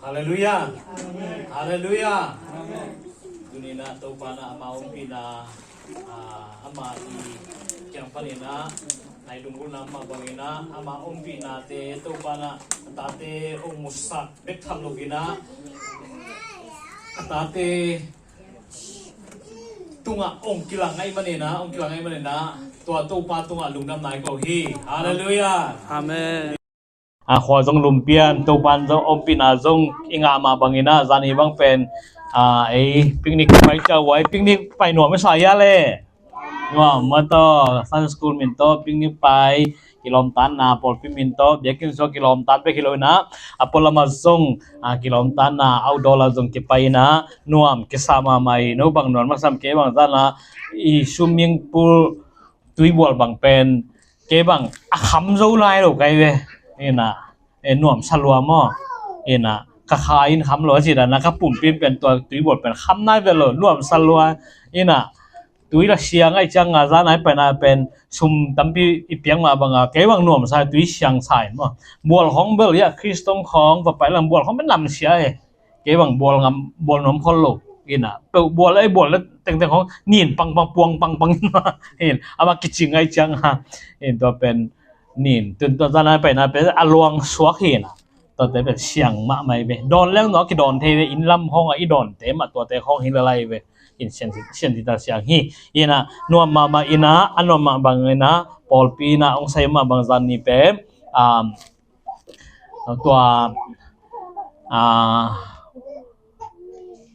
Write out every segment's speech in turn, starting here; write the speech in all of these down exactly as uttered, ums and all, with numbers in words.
Halleluiah. Halleluiah. Tuni-in ah Topa in ah ama ompihna, ah, ama i kiang panin ah, nai dunggulhna mah bangin ah ama ompihnate Topa in ah a tate hong musak bek tham loin ah, a tate tungah hong kilang ahih manin ah, hong kilang ahih manin ah, tua Topa tungah lungdam nai ko hi. Halleluiah. Amen. A khua zong lum pian, Topa in zong ompihna zong i ngah mah bangin ah, zan hi bang pen, a, ei picnic pai ciang, huai picnic pai nuam i sa hia le. Nuam mah tawh, Sunday school min tawh picnic pai, kilawmtatna, pawlpi min tawh biakinn sung kilawmtat bek hi loin ah, a pualam ah zong, a, kilawmtatna, outdoor ah zong kipai in ah, nuam kisa mahmah hi. No bang nuam masa hiam, kei bang zan ah i swimming pool tuibual bang pen, kei bang a kham zo lai lo ka hi ve. Ina, e, nuamsa lua maw. Ina, ka kha in kham lo a ci dan a, ka pumpi in pen tua tuibual pen kham nai ve lo, nuamsa lua. Ina, tui la siang ahih ciang a, zan a i paina pen sum tampi i piak mah bang a, kei bang nuamsa, tui siang sa in maw. Bual khawng bel ia, Khrist tawh khawng va pai lang, bual khawng pen namsia e. Kei bang bual ngam, bual nuam khol lo. Ina, peuh bual ei bual le tengteng khawng nin pangpang, puang pangpang. In, ama kicing ahih ciang a, in, tua pen nin, tun tua zan a i paina pen a luang suak hi na. Tuate pen siang mahmah hi ve. Dawn leng nuam a kidawn thei ve, inn lam khawng a i dawnte mah tuate khawng hi lel lai ve. In, sian, sian, sian siang hi. Ina, nuam mahmah ina, a nuam mah bangin ah, pawlpi in ah hong sai mah bang zan ni pen, um, tua, ah,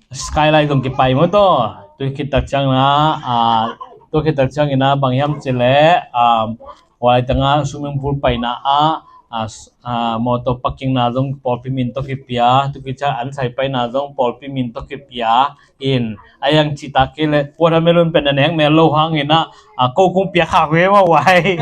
skylight zong kipai maw tawh. Tu khit tak ciang in ah, ah, tu khit tak ciang in ah bang hiam cih leh, ah, huai teng ah swimming pool paina ah, ah, s-, ah, motor parking na zong pawlpi min tawh kipia, tu khit ciang an sai paina zong pawlpi min tawh kipia. In, a yang cih tak kei leh, watermelon pen na nek mel lo hangin ah, a, ko kung piak khak ve maw huai.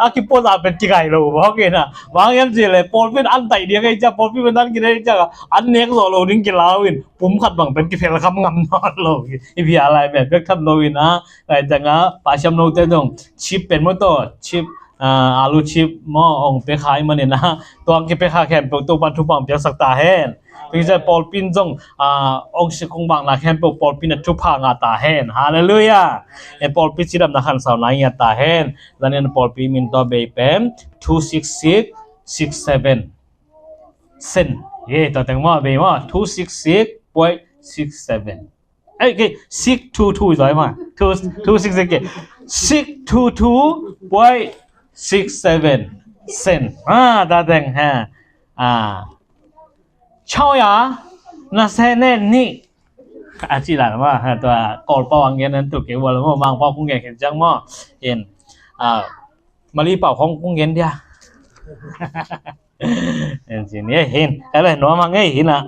A kipuak a pen kigai lo bawk in ah. Bang hiam cih leh, pawlpi in an taih ding ahih ciang, pawlpi pen an kidai ahih ciang, an nek zawh lo ding kilau in, pum khat bang pen kiphel kham ngam nawn lo. I bia lai pen bek tham lo in ah, lai teng ah, pasiam lote zong, chip pen maw tawh, chip, a, alu chip maw, hong pia kha ahih manin ah, tua hong kipia kha khempeuh Topa'n thupha hong piaksak ta hen. Tua hi ciang pawlpi in zong, ah, hong si kong bang na khempeuh pawlpi in ah thupha ngah ta hen. Halleluiah. E, pawlpi cidamna khansauna ngah ta hen. Zan in pawlpi min tawh bei pen two six six six seven. Sen. Ye, tua teng maw, bei maw. Two six six point six seven. Ei, kei, six two two zoi maw. Two, two six six kei. Six two two point six seven sen. Ah, tua teng ha. Ah. Chawya, na se ne ni. A ci dan maw, ha, tua Kawlpau ang gen nan tu kei wal maw, Mangpau kong gen khen ciang maw. In, ah, Malay pau kong kong gen dia. In ci ni hin. Ele, nuam hang ei hin ah.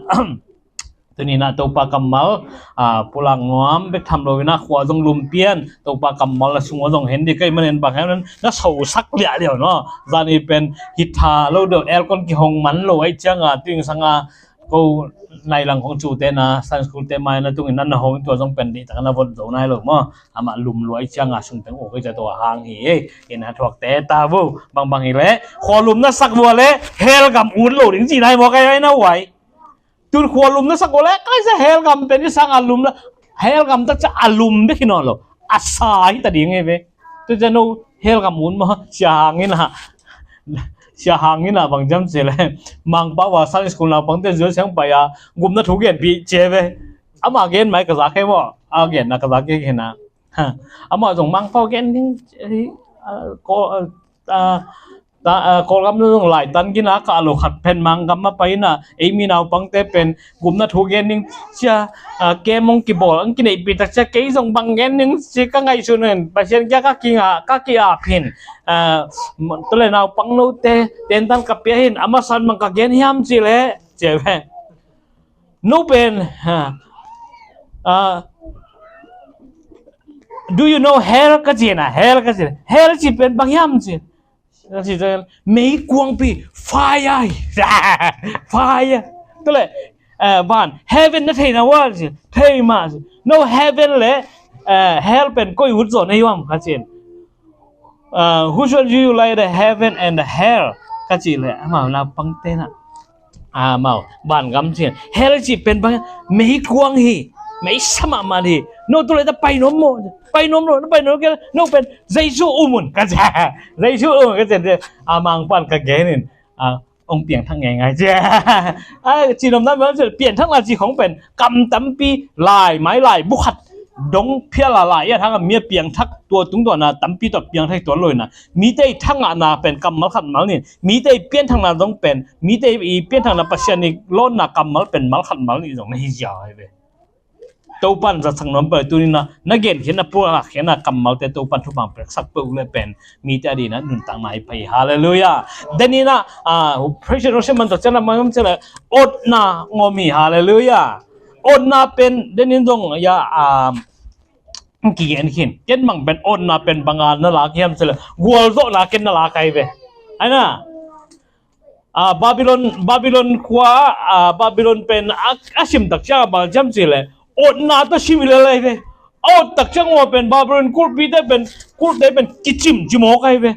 Tuni in ah Topa kammal, ah, pulak nuam bek tham lo in ah khua zong lum pian, Topa kammal na sung ah zong hen ding ka hih manin bang hiam na sosak liahliau no. Zan i pen heater lo deuh, aircon kihong man lo ahih ciang a, tu ing sang a, ko nai lang khong cute na, Sunday school te mai na tung in na na hong tua zong pen dih tak na vot zo nai lo maw. Amah lum lua ahih ciang a sung teng uk ahih ciang tua hang hi ei. In ah thuak te ta vo, bang bang hi leh, khua lum na sak vua leh, hell gam ut lo ding ci nai maw ka hi na huai. Tun khua lum na sak vua leh, kai sa hell gam pen i sang a lum la, hell gam tak ciang a lum bek hi nawn lo. A sa hi ta ding hi ve. Tu ciang no hell gam ut maw, Sia Hang in ah. Sia Hang in ah bang hiam cih leh, Mangpau a Sunday school naupangte zual siang pai a, gupna thu genpih ci ve. Amah gen mai ka zak hi maw, a genna ka zak hi na. Ha. Amah zong Mangpau gen ding, eh, ah, ko, ah, ta, ah, Kawlgam zong laitan gina kah lo khat pen Mangkam ah pai in ah, ei mi naupangte pen gupna thu gen ding cia, ah, kem hong kibawl, hong kineihpih tak cia kei zong bang gen ding ci ka ngaihsun in, Pasian kia ka kinga, ka ki-ap hin. Ah, tu leh naupang note tentan ka pia hin, a masa in bang ka gen hiam cih leh, ci ve. No pen, ha. Ah, do you know hell ka ci na, hell ka ci. Hell ci pen bang hiam ci. Ka ci pen meikuangpi, fire. Fire. Tu leh, eh, van, heaven na thei na ua ci. Thei mah ci. No heaven leh, eh, hell pen koi ut zaw na hi uam ka ci. Uh, which one do you like, the heaven and the hell? Ka ci leh, amau naupangte na. Amau vangam cih, hell cih pen bang, meikuang hi, meisa mahmah hi. No tu leh ta pai nuam maw, pai nuam lo, na pai nuam kei, no pen Jesu um un ka ci a, Jesu um un ka ci a, a mangpan ka gen in, a, hong piangthak ngeingai ci a. A, ci nuam na mah, piangthakna ci khong pen kam tampi, lai mai lai bu khat dong phial a lai a thang a mi a piangthak tua tungtawn a tampi tawh piangthak tuan lo in a, mite i thangahna pen kammal khat mal ni, mite i pianthakna zong pen, mite i pianthakna, Pasian i lawnna kammal pen mal khat mal ni zong na hi ziau ahi ve. Topan zatsak nuam peuh tuni in a, na genkhiatna, pulak khiatna kammalte Topan thupha piaksak peuh leh pen mite a dingin a nuntakna hi pah hi. Halleluiah. Denin a, a, praise and worship man tawh ciangin a mangam ciang leh otna ngawm hi. Halleluiah. Otna pen denin zong ya, a, kigen khin. Ken bang pen otna pen bang a na lak hiam cih leh gualzawhna ken na lak ahi ve. Ahi na, a, Babylon, Babylon khua, a, Babylon pen a, a sim tak ciang a bang hiam cih leh otna tawh sim hi lel ahi ve. A ot tak ciang ua pen Babylon kulhpite pen, kulhte pen kicim ci mawk ahi ve.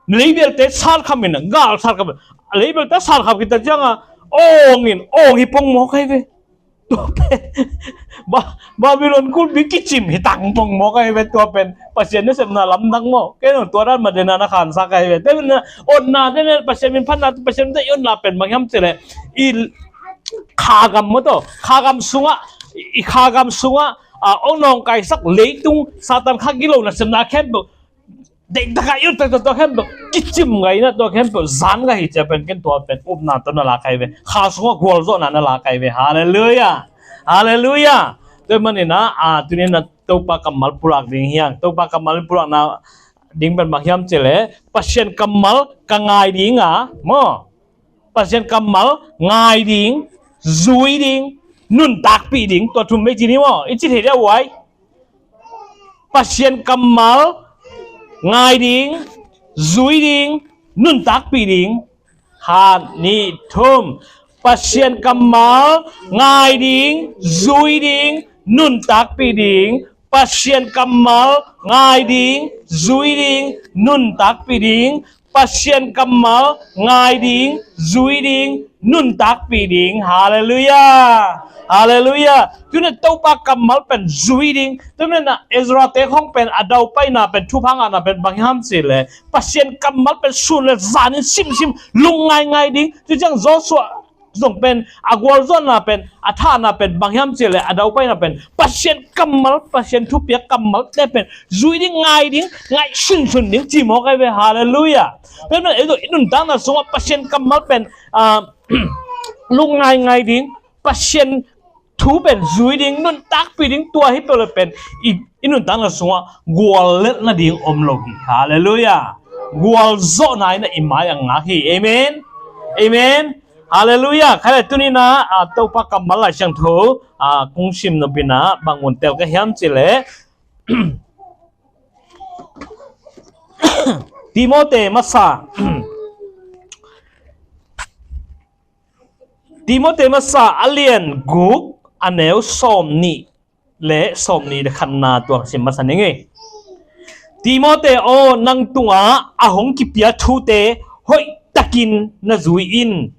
Leibelte satkham in, gal satkham in, leibelte satkham khit tak ciang a awng in, awng hi pong mawk ahi ve. Tua pen Ba-, Babylon kulhpi kicim hi tang pong mawk ahi ve. Tua pen Pasian nasepna lamdang maw. Ken tua dan mah denin a na khansak ahi ve. Tua pen otna denin Pasian min phatna, Pasian min te i otna pen bang hiam cih leh i khagam maw tawh, khagam sungah, i khagam sungah, a, hong nawngkaisak leitung Satan kha gilo nasepna khempeuh deihtak a i ot tak tua khempeuh kicim ngai in a, tua khempeuh zan ngai hi ci a pen ken tua pen upna tawh na lak ahi ve. Kha sungah gualzawhna na lak ahi ve. Halleluiah. Halleluiah. Tua manin a, a, tuni in a Topa kammal pulak ding hi hang. Topa kammal pulakna ding pen bang hiam cih leh Pasian kammal ka ngai ding a, maw, Pasian kammal ngai ding, zui ding, nuntakpih ding, tua thum vei ci ni maw. I ci thei dia uai. Pasian kammal ngai ding, zui ding, nuntakpih ding. Khat, nih, thum. Pasian kammal ngai ding, zui ding, nuntakpih ding. Pasian kammal ngai ding, zui ding, nuntakpih ding. Pasian kammal ngai ding, zui ding, nuntakpih ding. Halleluiah. Halleluiah. Tuni in Topa kammal pen zui ding. Tuni in a Ezra te khong pen a daupaina pen, thupha ngahna pen bang hiam cih leh Pasian kammal pen sun le zan in simsim lungngai ngai ding. Tua ciang Joshua zong pen a gualzawhna pen, a thahna pen bang hiam cih leh a daupaina pen Pasian kammal, Pasian thupiak kammalte pen zui ding, ngai ding, ngaihsunsun ding ci mawk ahi ve. Halleluiah. Tua pen ei zong i nuntakna sungah Pasian kammal pen, a, lungngai ngai ding, Pasian thu pen zui ding, nuntakpih ding, tua hi peuh leh pen i, i nuntakna sungah guallelh nading om lo hi. Halleluiah. Gualzawhna in a i mai a ngak hi. Amen. Amen. Halleluiah. Khai leh tuni in a, a, Topa kammal Lai Siangtho, a, kong sim nop in a bang mun tel ka hiam cih leh Timote masa, Timote masa a lian guk, a neu sawmnih le sawmnih le khatna tua sim masa ning ei. Timote aw, nang tungah a hong kipia thute hoihtakin na zui in.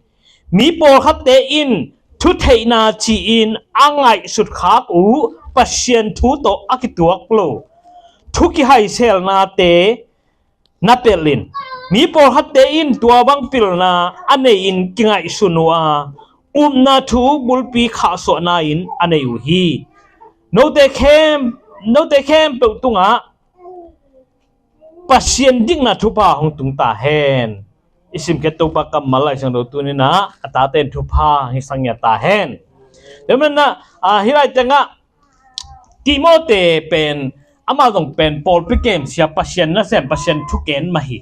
Mi pawlkhatte in thutheihna ci-in a ngaihsut khak uh Pasian thu tawh a kituak lo thu kihaiselnate na pelh in. Mi pawlkhatte in tua bang pilna a nei-in kingaihsun uh a, upna thu bulpi khahsuahna-in a nei uh hi. Note khem, note khempeuh tungah Pasian dikna thupha hong tung ta hen. I simkhiat Topa kammal Lai Siangtho tuni in a, a tate in thupha hong sang ngiat ta hen. Tua manin a, a, hih lai tengah Timote pen, amah zong pen pawlpi kemsia, Pasian nasem, Pasian thuken mah hi.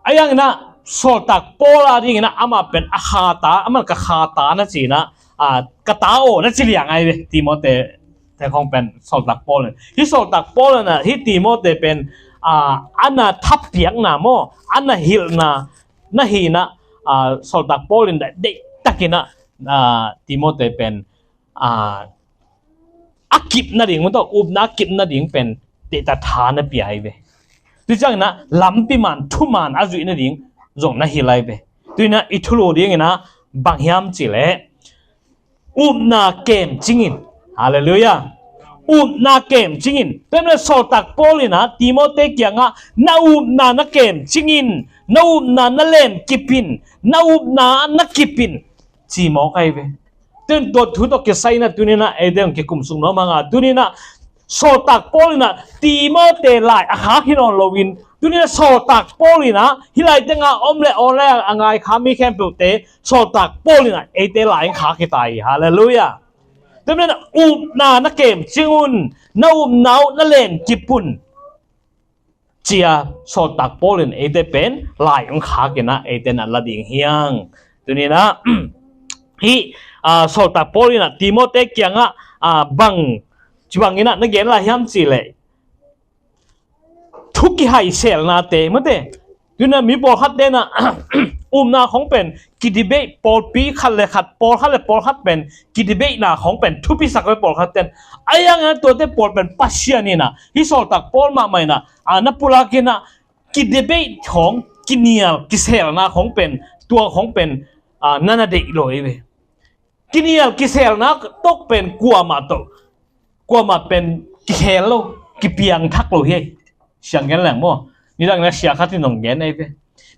Ahi hangin a, sawltak Paul a dingin a, amah pen a khata, amah ka khata na ci in a, a, ka ta aw na ci liang ahi ve, Timote te khong pen sawltak Paul in. Hih sawltak Paul in a, hih Timote pen, a, a na thapiakna maw, a na hilhna, na hi in a, a, sawltak Paul in deihtakin a, a, Timote pen, a, a kip nading, mun tawh upna a kip nading pen deihtak tha na pia ahi ve. Tua ciangin a lampi man, thuman a zuih nading zong na hilh ahi ve. Tua in a i thulu dingin a Bang hiam cih leh upna kem cingin. Halleluiah. Upna kem cingin. Tua manin sawltak Paul in ah Timote kiangah na upna na kem cingin, na upna na len kipin, na upna na kipin, ci mawk ahi ve. Tua thu tawh kisai in ah tuni in ah eite hong kikum suk nuam hang a, tuni in ah sawltak Paul in ah Timote lai a khak hi nawn loin, tuni in ah sawltak Paul in ah hih lai tengah om le aw le a ngai kha mi khempeuhte sawltak Paul in ah eite lai hong khak hi ta hi. Halleluiah. Tua manin upna na kem cing un, na upna uh na len kip un, ci-a sawltak Paul in eite pen lai hong khak in ah eite na la ding hi hang. Tuni in ah hih, ah, sawltak Paul in ah Timote kiangah, ah, bang ci bangin ah na gen lai hiam cih leh thu kihaiselnate, mate. Tuni in ah mi pawlkhatte in ah upna khong pen kidebate, pawlpi khat le khat, pawlkhat le pawlkhat pen kidebate na khong pen thupisak ve pawlkhatte in. Ahi hangin ah tuate pawl pen Pasian in ah hih sawltak Paul mahmah in ah, ah, na pulak in ah kidebate khong, kinial kiselna khong pen, tua khong pen, ah, na na deih lo hi ve. Kinial kiselna tawh pen kuamah tawh, kuamah pen kikhel lo, kipiangthak lo hi. Siang gen leng maw, nidang in ah sia khat in hong gen ahi ve.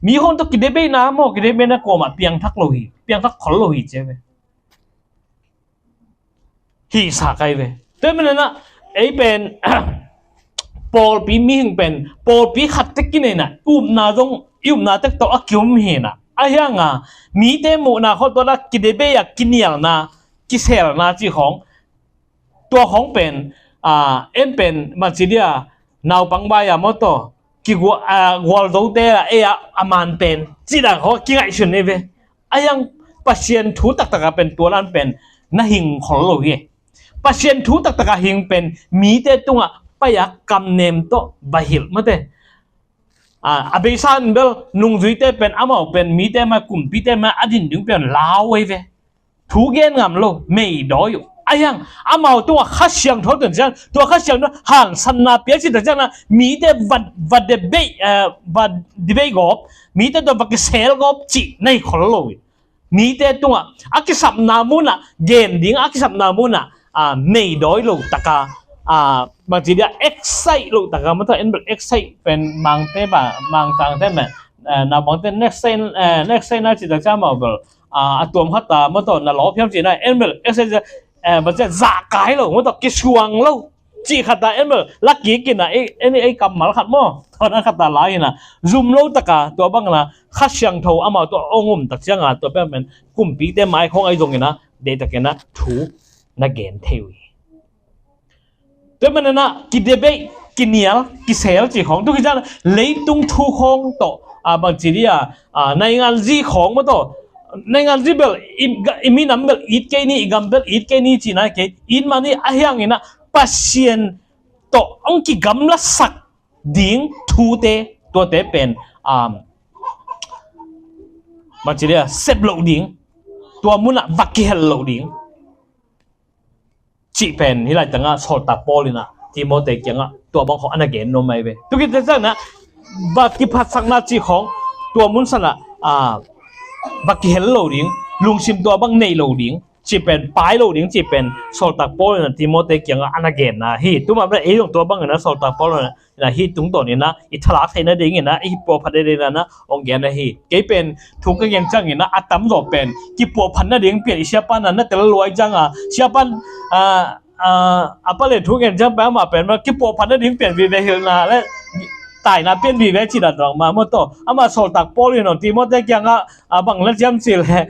Mi khong tawh kidebate na maw, kidebate na kuamah piangthak lo hi, piangthak khol lo hi ci ahi ve. Hih sa kai ve. Tua manin ah ei pen pawlpi mihing pen pawlpi khat tek kinei in ah, upna zong i upna tek tawh a ki-um hi in ah. Ahi hangin ah mite muhna khong tawh na kidebate a, kinialna, kiselna cih khong, tua khong pen, ah, en pen bangci dia, naupang bai a maw tawh, kigua-, ah, gualzote a, ei a, a man pen cih dan khong kingaihsun hi ve. Ahi hang Pasian thu taktak a pen tua dan pen na hing khol lo hi. Pasian thu taktak a hing pen mite tungah pai a kamnem tawh va hilh, mate. Ah, a beisa in bel nungzuite pen amau pen mite mai, kumpite mai a din ding pen lau ahi ve. Thu gen ngam lo, meidawi uh. Ahi hang amau tungah Kha Siangtho tun ciang, tua Kha Siangtho hangsanna pia cih tak ciang na mite va, va debate, eh, va debate gawp, mite tawh va kisel gawp cih na hi khol lo hi. Mite tungah a kisapna munah gen ding, a kisapna munah, ah, meidawi lo taka, ah, bangci dia, excite lo taka, maw tawh, en bel excite pen Mangte ba, Mangtangte pen, eh, naupangte next sign, eh, next sign na cih tak ciang amau bel, ah, a tuam khat a, maw tawh, na lawp hiam cih na, en bel excite, eh, bangci dia, zahkai lo, maw tawh, kisuang lo cih khat a, en bel la kik in ah, ei, ei, ei kammal khat maw, tua dan khat a la in ah, zum lo taka, tua bang in ah Kha Siangtho amau tawh hong um tak ciang a, tua pen pen kumpite mai khong ahi zongin ah, deihtakin ah thu na gen thei uh hi. Tua manin ah kidebate, kinial, kisel cih khong, tu khit ciang leitung thu khong tawh, ah, bangci dia, ah, nainganzi khong maw tawh, nainganzi bel i, i minam bel it kei ni, i gam bel it kei ni cihna kei, it mah ni, ahi hangin ah Pasian tawh hong kigamlasak ding thute, tuate pen, um, bangci dia, sep loh ding, tua munah va kihel loh ding cih pen hih laitangah sawltak Paul in ah Timote kiangah tua bang khong a na gen nuam ahi ve. Tu khit ciang na va kiphatsakna cih khong, tua mun sanah, ah, va kihel lo ding, lungsim tua bang nei lo ding cih pen, pai lo ding cih pen sawltak Paul in ah Timote kiangah a na genna hi. Tu mah bel ei zong tua bangin ah sawltak Paul in ah hih tungtawn in ah i thalak theihna dingin ah, i puahphat nadingin ah hong gen ahi. Kei pen thu ka gen ciangin ah a tamzaw pen kipuahphat nading pian, i siapa in ah na tel luai ciang a, siapa in, ah, ah, a pale thu gen ciang pen amah pen kipuahphat nading pian vive, hilhna le taina pian vive cih dan dong mah, maw tawh. Amah sawltak Paul in ah Timote kiangah, ah, bang na ci hiam cih leh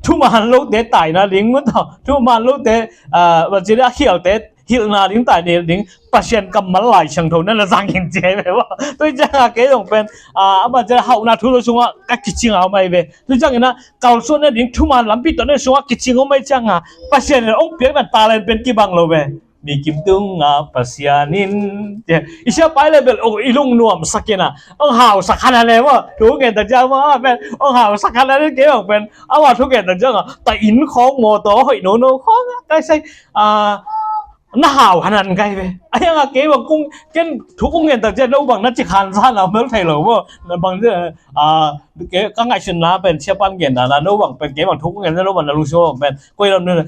thuman lote taina ding, maw tawh, thuman lote, ah, bangci dia, a khialte hilhna ding, taina ding Pasian kammal Lai Siangtho na na zang in ci ahi ve maw. Tu ciang a kei zong pen, ah, amah ci dia, hauhna thu lo sungah ka kicing a om ahi ve. Tu ciangin ah kalsuan nading thuman lampi tawh na sungah kicing om ahi ciang a, Pasian in hong piakna talent pen kibang lo ve. Mi kim tungah Pasian in, i siapa i le bel, oh, i lungnuamsak in ah, hong hausak kha na le maw, thu gen tak ciang maw, amah pen hong hausak kha na le, kei zong pen amah thu gen tak ciang a, ta inn khong, mawtaw hoih nono khong a, kai sai, ah, na hau hanan kai ve. A hiang a kei bang kung ken thu kung gen tak ciang no bang na ci khan sa na mel thei lo maw. Na bang ciang a ke ka ngaihsutna pen siapan gen na na no bang pen kei bang thu kung gen na no bang na lu so bang pen koi lam na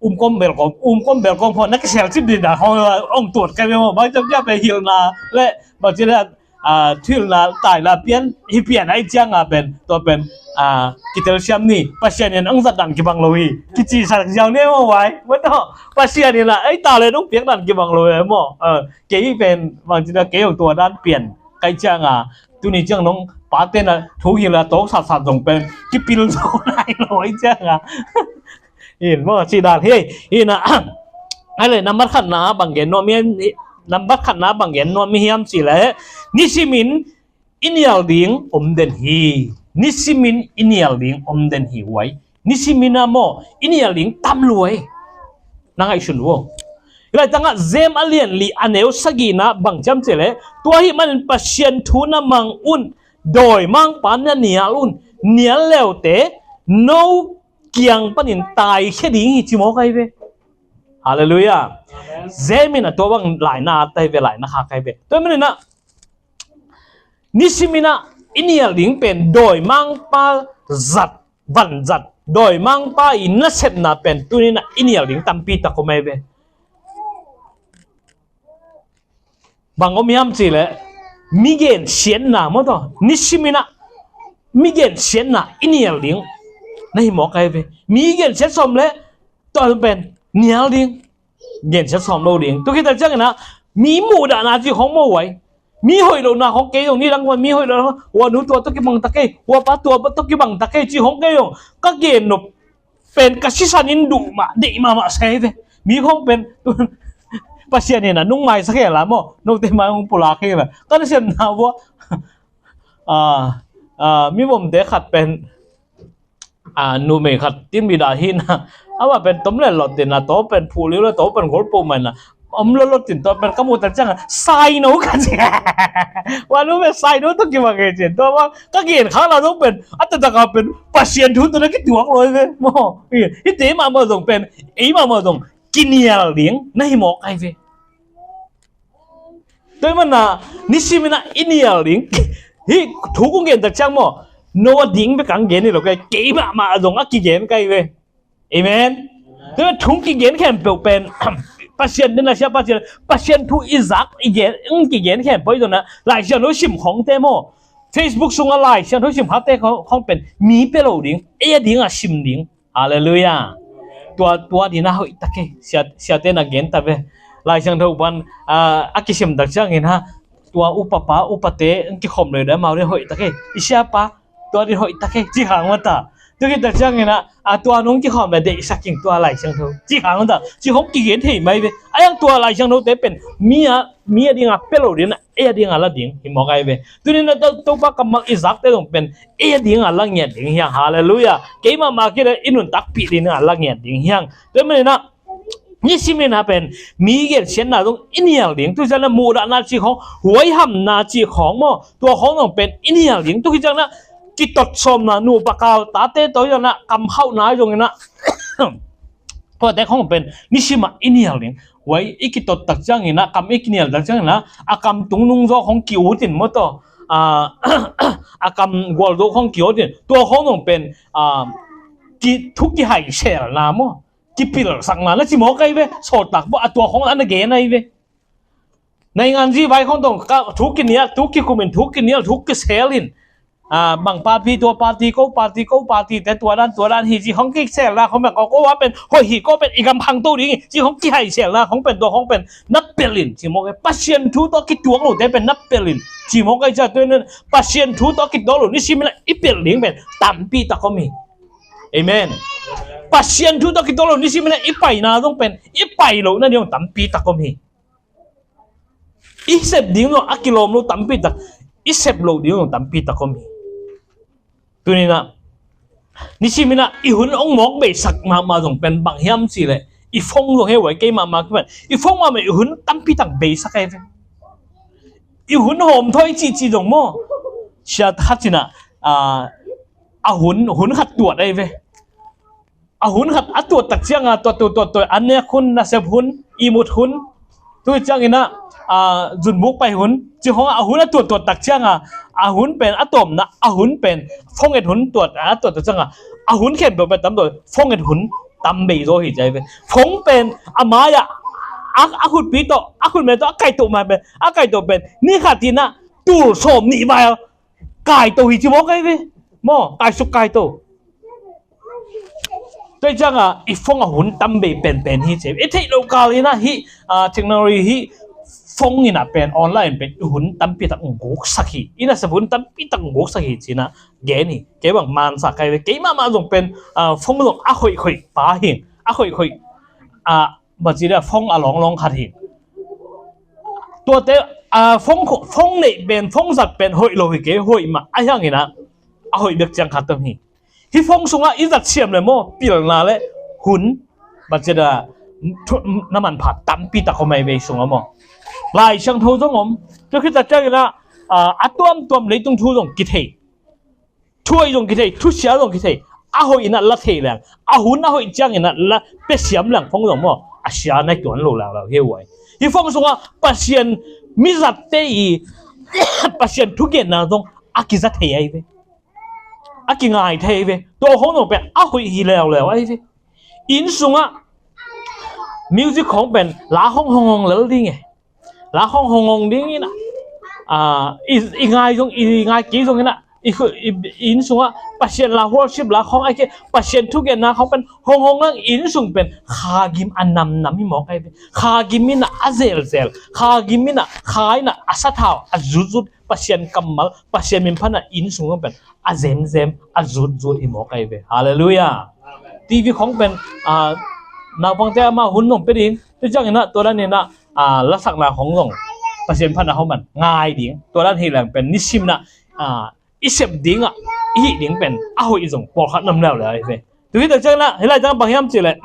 um kom bel kom um kom bel kom pho na kisel cip di na hong ong tuat kai ve maw. Bang ciang kia pen hilna le bang ciang a, thuhilhna taina pian hi pian ahih ciangin pen tua pen a, kitelsiam ni. Pasian in ang zat dan kibang lo hi. Kici sak ziau ne maw vai. Maw tawh Pasian in a ei ta le nong piak dan kibang lo hi maw. A, kei pen bang ci na kei hong tua dan pian kai ciangin tuni ciang nong pate na thu hilh a tawk sat sat zong pen kipil zo nai lo ahih ciangin. In maw ci dan hi. In a, ai le nambat khatna bang gen nuam hiam, nambat khatna bang gen nuam hiam ci le nisimin i nial ding om den hi. Nisimin i nial ding om den hi uai. Nisimin a maw i nial ding tam luai. Na ngaihsun vo. Lai tangah Jem a lian li a neu sagihna bang ciam ci le tua hih manin Pasian thu na mang un dawi mangpa na nial un nial leute no kiang panin taikhia ding hi ci maw kai ve. Halleluiah. Amen. Jem in a tua bang laina a tai ve laina kha kai ve. Tua manin a nisimin a i nial ding pen dawi mangpa zat van zat dawi mangpa i nasepna pen tunin a i nial ding tampi tak om ai ve. Bang om hiam ci le mi gen siatna maw tawh nisimin a mi gen siatna i nial ding na hi maw kai ve. Mi gen siat sawm le tua pen nial ding. Gen siat sawm lo ding. Tua khit tak ciangin a mi muhdahna ci khong maw uai. Mi hoih lohna khong kei zong ni dang wan mi hoih lohna khong ua nu tua tawh kibang ta kei ua pa tua tawh kibang ta kei ci khong kei zong ka gen nop pen ka sisan in duh mah deih mahmah se ve. Mi khong pen Pasian in a nung maisak hela maw note mai hong pulak hela ka nasepna vua. A, a, mi vomte khat pen a, numei khat tin mi dah hi na ama pen tom le lot tin a to pen phuh liu le to pen gol po mai na om lo lot tin to pen ka mu ta ciang a sai no ka ci. Wa nu pen sai no to kibang e cin to ma ka gen kha la zong pen a ta ta ka pen Pasian thu to na kituak lo ve maw. Hi te mahmah zong pen ei mahmah zong kinial ding na hi maw kai ve. Tua hi mana nisimin a i nial ding hi thu kong gen tak ciang maw no a ding bek ang gen hi lo kei kei mahmah zong a kigen kai ve. Amen. Tua thu kigen khempeuh pen Pasian den a sia Pasian Pasian thu i zak i gen ang kigen khempeuh i zong a Lai Siangtho sim khongte maw Facebook sungah Lai Siangtho sim khate khong pen mi pe lo ding ei a ding a sim ding. Halleluiah. Tua tua dina hoih ta kei siate na gen ta ve. Lai Siangtho pan a kisim tak ciangin ha tua upapa upate kikhom lei dai mau dina hoih ta kei i siapa tua din hoih ta kei ci khang mata. Tua khit tak ciangin a tua nung kikhom le deihsak ing tua Lai Siangtho ci khang mata ci khong kigen thei mai ve. A yang tua Lai Siangtho te pen mi a mi a dinga pe lo dina ei a dinga la ding hi mawk ai ve. Tunin a Topa kammal i zakte zong pen ei a dinga la ngiat ding hiang. Halleluiah. Keimah mah kida i nuntakpih dinga la ngiat ding hiang. Tua manin a nisimin a pen mi gensiatna zong i nial ding. Tua ciangin a muhdahna cih khawng huaihamna cih khawng maw tua khawng zong pen i nial ding. Tua khit ciangin a kitot sawmna nupa kal tate tawh i zong a kamhauhna i zongin a Tua te khong pen nisim ah i nial ding. Huai i kitot tak ciangin a kam i kinial tak ciangin a a kam tung nung zaw khong ki-ut in maw taw a kam gual zaw khong ki-ut in tua khong zong pen thu kihaiselna maw kipilsakna na ci maw kai ve. Sawltak bawh a tua khong a na gen ai ve. Naingan zi vai khong tong thu kinial thu kikum in thu kinial thu kisel in bang party tua party ko party ko party te tua dan tua dan hi ci khong kiselna khong pen ko ko a pen hoih hi ko pen i gam khang to ding ci khong kihaiselna khong pen tua khong pen na pel in ci maw kai. Pasian thu tawh kituak lo te pen na pel in ci maw kai. Ca tuan Pasian thu tawh kituak lo nisimin a i pel ding pen tampi tak om hi. Amen. Pasian thu tawh kituak lo nisimin a i paina zong pen i pai lo na ding tampi tak om hi. I sep ding lo a kilawm lo tampi tak i sep lo ding lo tampi tak om hi. Tunin a nisimin a i hun ong mawk beisak mahmah zong pen bang hiam ci le i phone zong he uai kei mahmah kei pen i phone mahmah i hun tampi tak beisak he ve. I hun hawm thoi cihcih zong maw sia khat cin a a hun hun khat tuat ai ve. A hun khat a tuat tak cianga tuat tuat tuat tuat an nek hun nasep hun ihmut hun, tu ciangin ah, a, zunbuk pai hun, ci hong a hun a tuat tuat tak ciang a, a hun pen a tawpna, a hun pen phone et hun tuat, a tuat tuat ciang a, a hun khempeuh pen tam tuat, phone et hun tam bei zaw hi ci a hi ve. Phone pen a mai ah, a, a khutpi tawh, a khutme tawh a kaihtoh mai pen, a kaihtoh pen ni khat in ah tul sawm nih vai a kaihtoh hi ci mawk a hi ve. Maw, kaisuk kaihtoh. Tua ciang a i phone a hun tam bei penpen hi ci a hi ve. I theih loh kal in ah hih, a, technology hih phone in ah pen, online pen i hun tampi tak hong guksak hi. I nasep hun tampi tak hong guksak hi ci-in ah gen hi. Kei bang mansa ka hi ve. Kei mahmah zong pen, a, phone zong a hoih hoih pa hi. A hoih hoih, a, bang ci dia, phone a lawnglawng khat hi. Tuate, a, phone, phone neih pen, phone zat pen hoih lo hi kei, hoih mah a hi hangin ah a hoih bek ciang khat tam hi. Hih phone sungah i zat siam le maw, pilna le hun, bang ci dia, thu, na manpha tampi tak om a hi ve sungah maw. Lai Siangtho zong om. Tua khit tak ciangin ah, a, a tuamtuam leitung thu zong kithei. Thu hoih zong kithei, thusia zong kithei. A hoih in ah la thei leng, a hun a hoih ciangin ah la pia siam leng phone zong maw, a sia nai tuan lo leuleu hi uai. Hih phone sungah Pasian, mi zatte i Pasian thugenna zong a kiza thei a hi ve. A kingai thei a hi ve. Tua khong zong pen a hoih hi leuleu a hi ve. Inn sungah music khong pen la khong hong hong lel ding e. La khong hong hong ding in ah, a, i, i ngai zong, i ngai kei zong in ah, i, i, i inn sungah Pasian la, worship la khong a hi kei, Pasian thugenna khong pen hong hong leng inn sung pen kha gim a namnam hi mawk a hi ve. Kha gim in ah a zelzel, kha gim in ah, kha in ah a sathau a zutzut, Pasian kammal, Pasian min phatna inn sung zong pen a zemzem, a zutzut hi mawk a hi ve. Halleluiah. Amen. T V khong pen, a, naupangte amau hun zong pia ding. Tua ciangin ah, tua dan in ah, a, lasakna khong zong Pasian phatna khong pen ngai ding. Tua dan hi leng pen nisim in ah, a, i sep ding ah, i hih ding pen a hoih zong pawlkhat nam leuleu a hi ve. Tua hi tak ciangin ah, hih lai ciang bang hiam cih leh,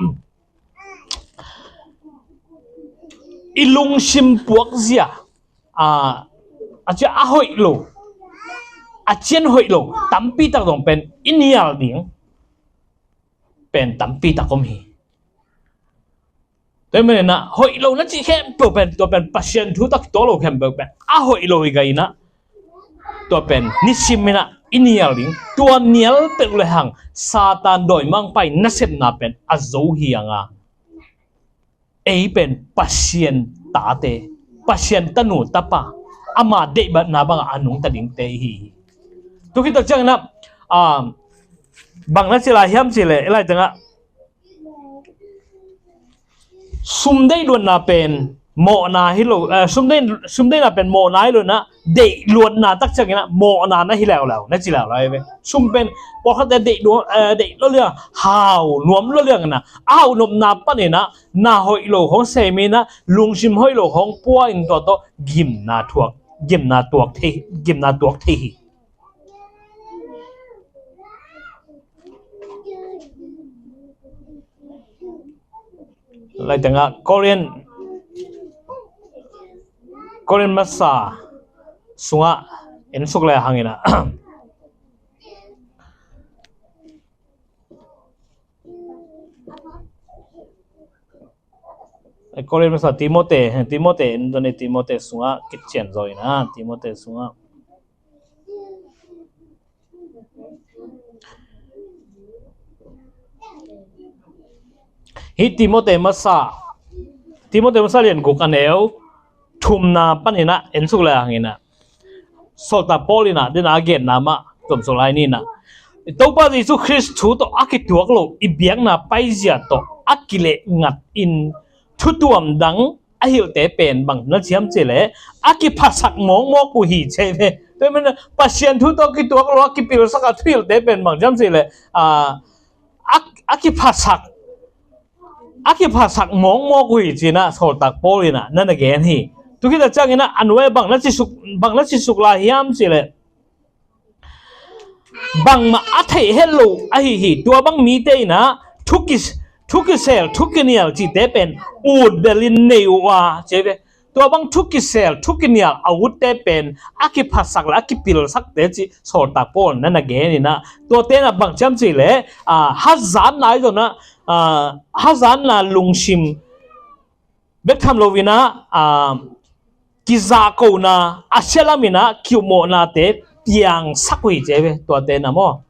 i lungsim puakzia, a, a cia a hoih lo, a cian hoih lo tampi tak zong pen i nial ding pen tampi tak om hi. Tua hi manin ah hoih lo na cih khempeuh pen, tua pen Pasian thu tawh kituak lo khempeuh pen a hoih lo hi gai in ah, tua pen nisim in ah i nial ding. Tua nial peuh le hang Satan dawimangpa i nasepna pen a zo hi hang a, ei pen Pasian tate, Pasian tanu tapa, ama deihbatna bangah a nungta dingte i hi hi. Tua khit tak ciangin ah, um, bang na ci lai hiam cih leh, hih lai tengah sum deih luatna pen mawhna hi lo, eh, sum deih, sum deihna pen mawhna hi lo in ah, deih luatna tak ciangin ah mawhna na hi leuleu, na ci leuleu hi ve. Sum pen pawlkhatte deih luat, eh, deih lua liang, hau nuam lua liang in ah, a hau nopna panin ah na hoih lo khong sem in ah, lungsim hoih lo khong pua in tua tawh gimna thuak, gimna tuak thei, gimna tuak thei hi. Lai tengah Korin, Korin masa sungah en suk le hang in ah. Korin masa Timote, Timote, en doni Timote sungah kician zaw in ah, Timote sungah. Hih Timote masa, Timote masa lian guk a neu thumna panin ah en suk le hang in ah, sawltak Paul in ah, den a genna mah tuam suk lai ni in ah, Topa Jesu Khrist thu tawh a kituak lo i biakna paizia tawh a kileh ngat in thutuam dang a hilhte pen bang na ci hiam cih leh, a kiphasak mawkmawk uh hi ci hi ve. Tua hi manin ah Pasian thu tawh kituak lo a kipilsak a thuhilhte pen bang ci hiam cih leh, a, a, a kiphasak, a kiphasak mawkmawk uh hi ci-in ah sawltak Paul in ah na na gen hi. Tua khit tak ciangin ah a nuai bang na ci suk, bang na ci suk lai hiam cih leh, bangmah a theih het lo ahi hi. Tua bang mite in ah thu ki, thu kisel, thu kinial cihte pen utbelin nei uh a, ci hi ve. Tua bang thu kisel, thu kinial a utte pen a kiphasak le a kipilsakte cih sawltak Paul in na na gen in ah, tuate in ah bang ci hiam cih leh, a, hazatna ahi zongin ah, a, hazatna lungsim bek tham loin ah, ah, kizahkona a sialam in ah kiuhmawhnate piangsak uh hi ci hi ve, tuate na maw.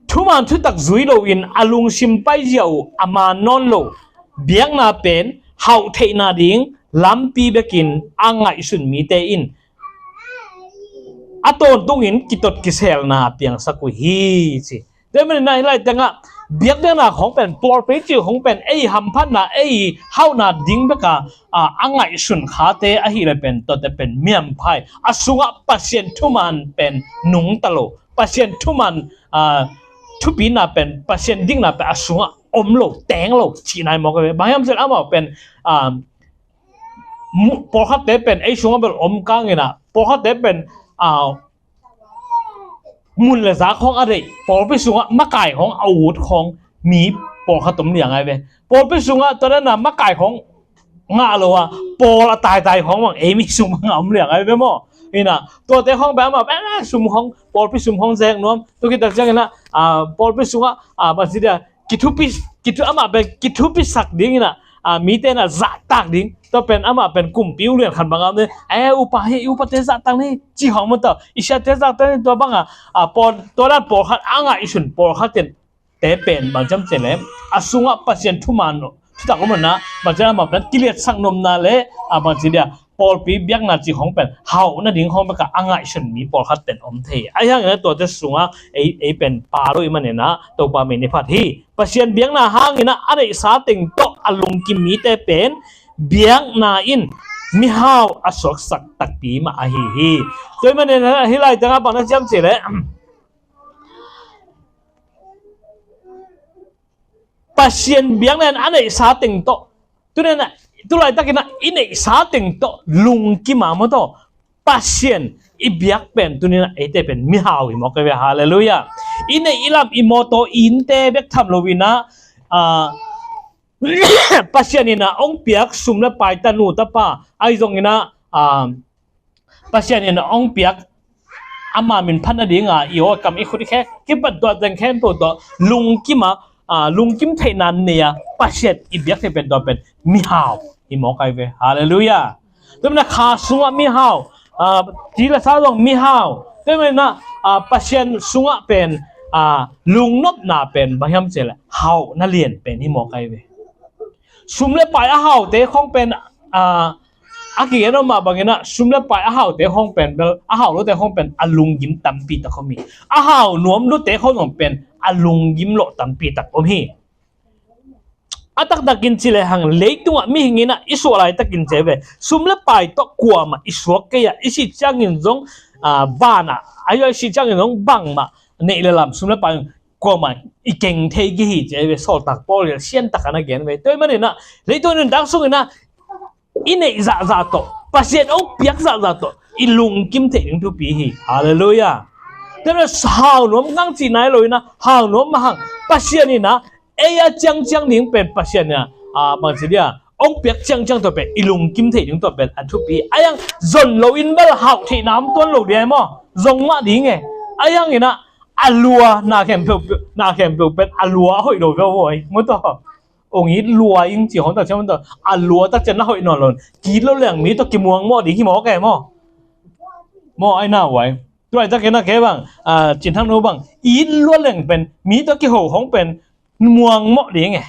Thuman thutak zui loin a lungsim paizia uh a man nawn lo biakna pen hauh theihna ding lampi bekin a ngaihsun mite in a tawntungin kitot kiselna piangsak uh hi ci. Tua manin ah hih lai tengah biakpiakna khawng pen, pawlpi cih khawng pen ei hamphatna, ei hauhna ding beka, a, a ngaihsun khate ahih leh pen, tuate pen miamphai, a sungah Pasian thuman pen nungta lo, Pasian thuman, a, thupina pen, Pasian dikna pen a sungah om lo, teng lo cihna hi mawk hi ve. Bang hiam cih leh amau pen, a, mu-, pawlkhatte pen ei sungah bel om kangin ah, pawlkhatte pen, a, mun le zak khawng a deih, pawlpi sungah makai khawng a ut khawng mi pawlkhat om liang ahi ve. Pawlpi sungah tua dan a makai khawng ngah lo a, pawl a taitai khawng bang ei mi sung bang a om liang ahi ve maw. Hi na, tuate khawng pen amah pen, eh, sum khawng, pawlpi sum khawng zek nuam, tua khit tak ciangin ah, a, pawlpi sungah, a, bang ci dia, kithupi, kithu, amah pen kithupisak dingin ah, a, mite in ah zahtak ding. Tua pen amah pen kumpi ulian khat bang a om ding. Eh, upa hi, upate zahtak ni, ci khawng maw tawh, i siate zahtak ni, tua bang a, a, pawl, tua dan pawlkhat a ngaihsun pawlkhat in te pen bang ci hiam cih leh a sungah Pasian thuman, thutak om lo in ah, bang ci hiam, amah pen kiliatsak nopna le, a, bang ci dia, pawlpi biakna cih khawng pen hauh nading khawng beka a ngaihsun mi pawlkhat pen om thei. Ahi hangin ah tuate sungah ei, ei pen pha lo ahih manin ah Topa min i phat hi. Pasian biakna hangin ah a neihsa teng tawh a lungkim mite pen biakna in mihau a suaksak takpi mah ahi hi. Tua ahih manin ah hih lai tengah bang na ci hiam cih leh Pasian biakna in a neihsa teng tawh, tuni in ah, tu laitakin ah i neihsa teng tawh lungkim a maw tawh, Pasian i biak pen tuni in ah eite pen mihau hi mawk hi ve. Halleluiah. I neih i lam, i mawtaw, i innte bek tham loin ah, a, Pasian in ah hong piak sum le pai, tanu tapa, ahi zongin ah, a, Pasian in hong piak ama min phat nadinga i aw, i kam, i khut, i khe, kipat tua teng khempeuh tawh lungkim a, a, lungkim theihna nei a Pasian i biak thei pen tua pen mihau hi mawk hi ve. Halleluiah. Tua manin ah kha sungah mihau, a, ti le sa zong mihau. Tua manin ah, a, Pasian sungah pen, a, lungnopna pen bang hiam cih leh hauhna lian pen hi mawk hi ve. Sum le pai a haute khawng pen, a, a kigen om mah bangin ah, sum le pai a haute khawng pen bel, a hau lote khawng pen a lunggim tampi tak om hi. A hau nuam lote khawng zong pen a lunggim lawh tampi tak om hi. A taktakin ci lehang leitungah mihing in ah i suah laitakin ci hi ve, sum le pai tawh kuamah i suak kei a, i sih ciangin zong, a, van ah, a, i sih ciangin zong bangmah neih le lam, sum le pai kuamah i keng thei kei hi ci hi ve. Sawltak Paul in siantak a na gen ve. Tua ahih manin ah leitung nuntak sungin ah i neih zahzah tawh, Pasian hong piak zahzah tawh i lungkim theih ding thupi hi. Halleluiah. Tua manin ah hau nuam ngang cih nai loin ah hau nuam mah hang, Pasian in ah ei a ciangciang ding pen Pasian in ah, a, bang ci dia, hong piak ciangciang tua pen i lungkim theih ding tua pen a thupi. Ahi hang zon loin bel hauh theihna om tuan lo dia hi maw. Zong mah ding e. Ahi hangin ah a lua, na khempeuh, na khempeuh pen a lua a hoih lo ve aw. Maw tawh, ong it lua ing ci khawng tak ciang maw tawh, a lua tak ciang na hoih nawn lo. Ki-it lo leng mi tawh kimuangmawh ding hi mawk e maw. Maw, ai na uai. Tua laitakin ah kei bang, a, Cin Thang Nu bang, it lua leng pen mi tawh kiho khawng pen muangmawh ding e.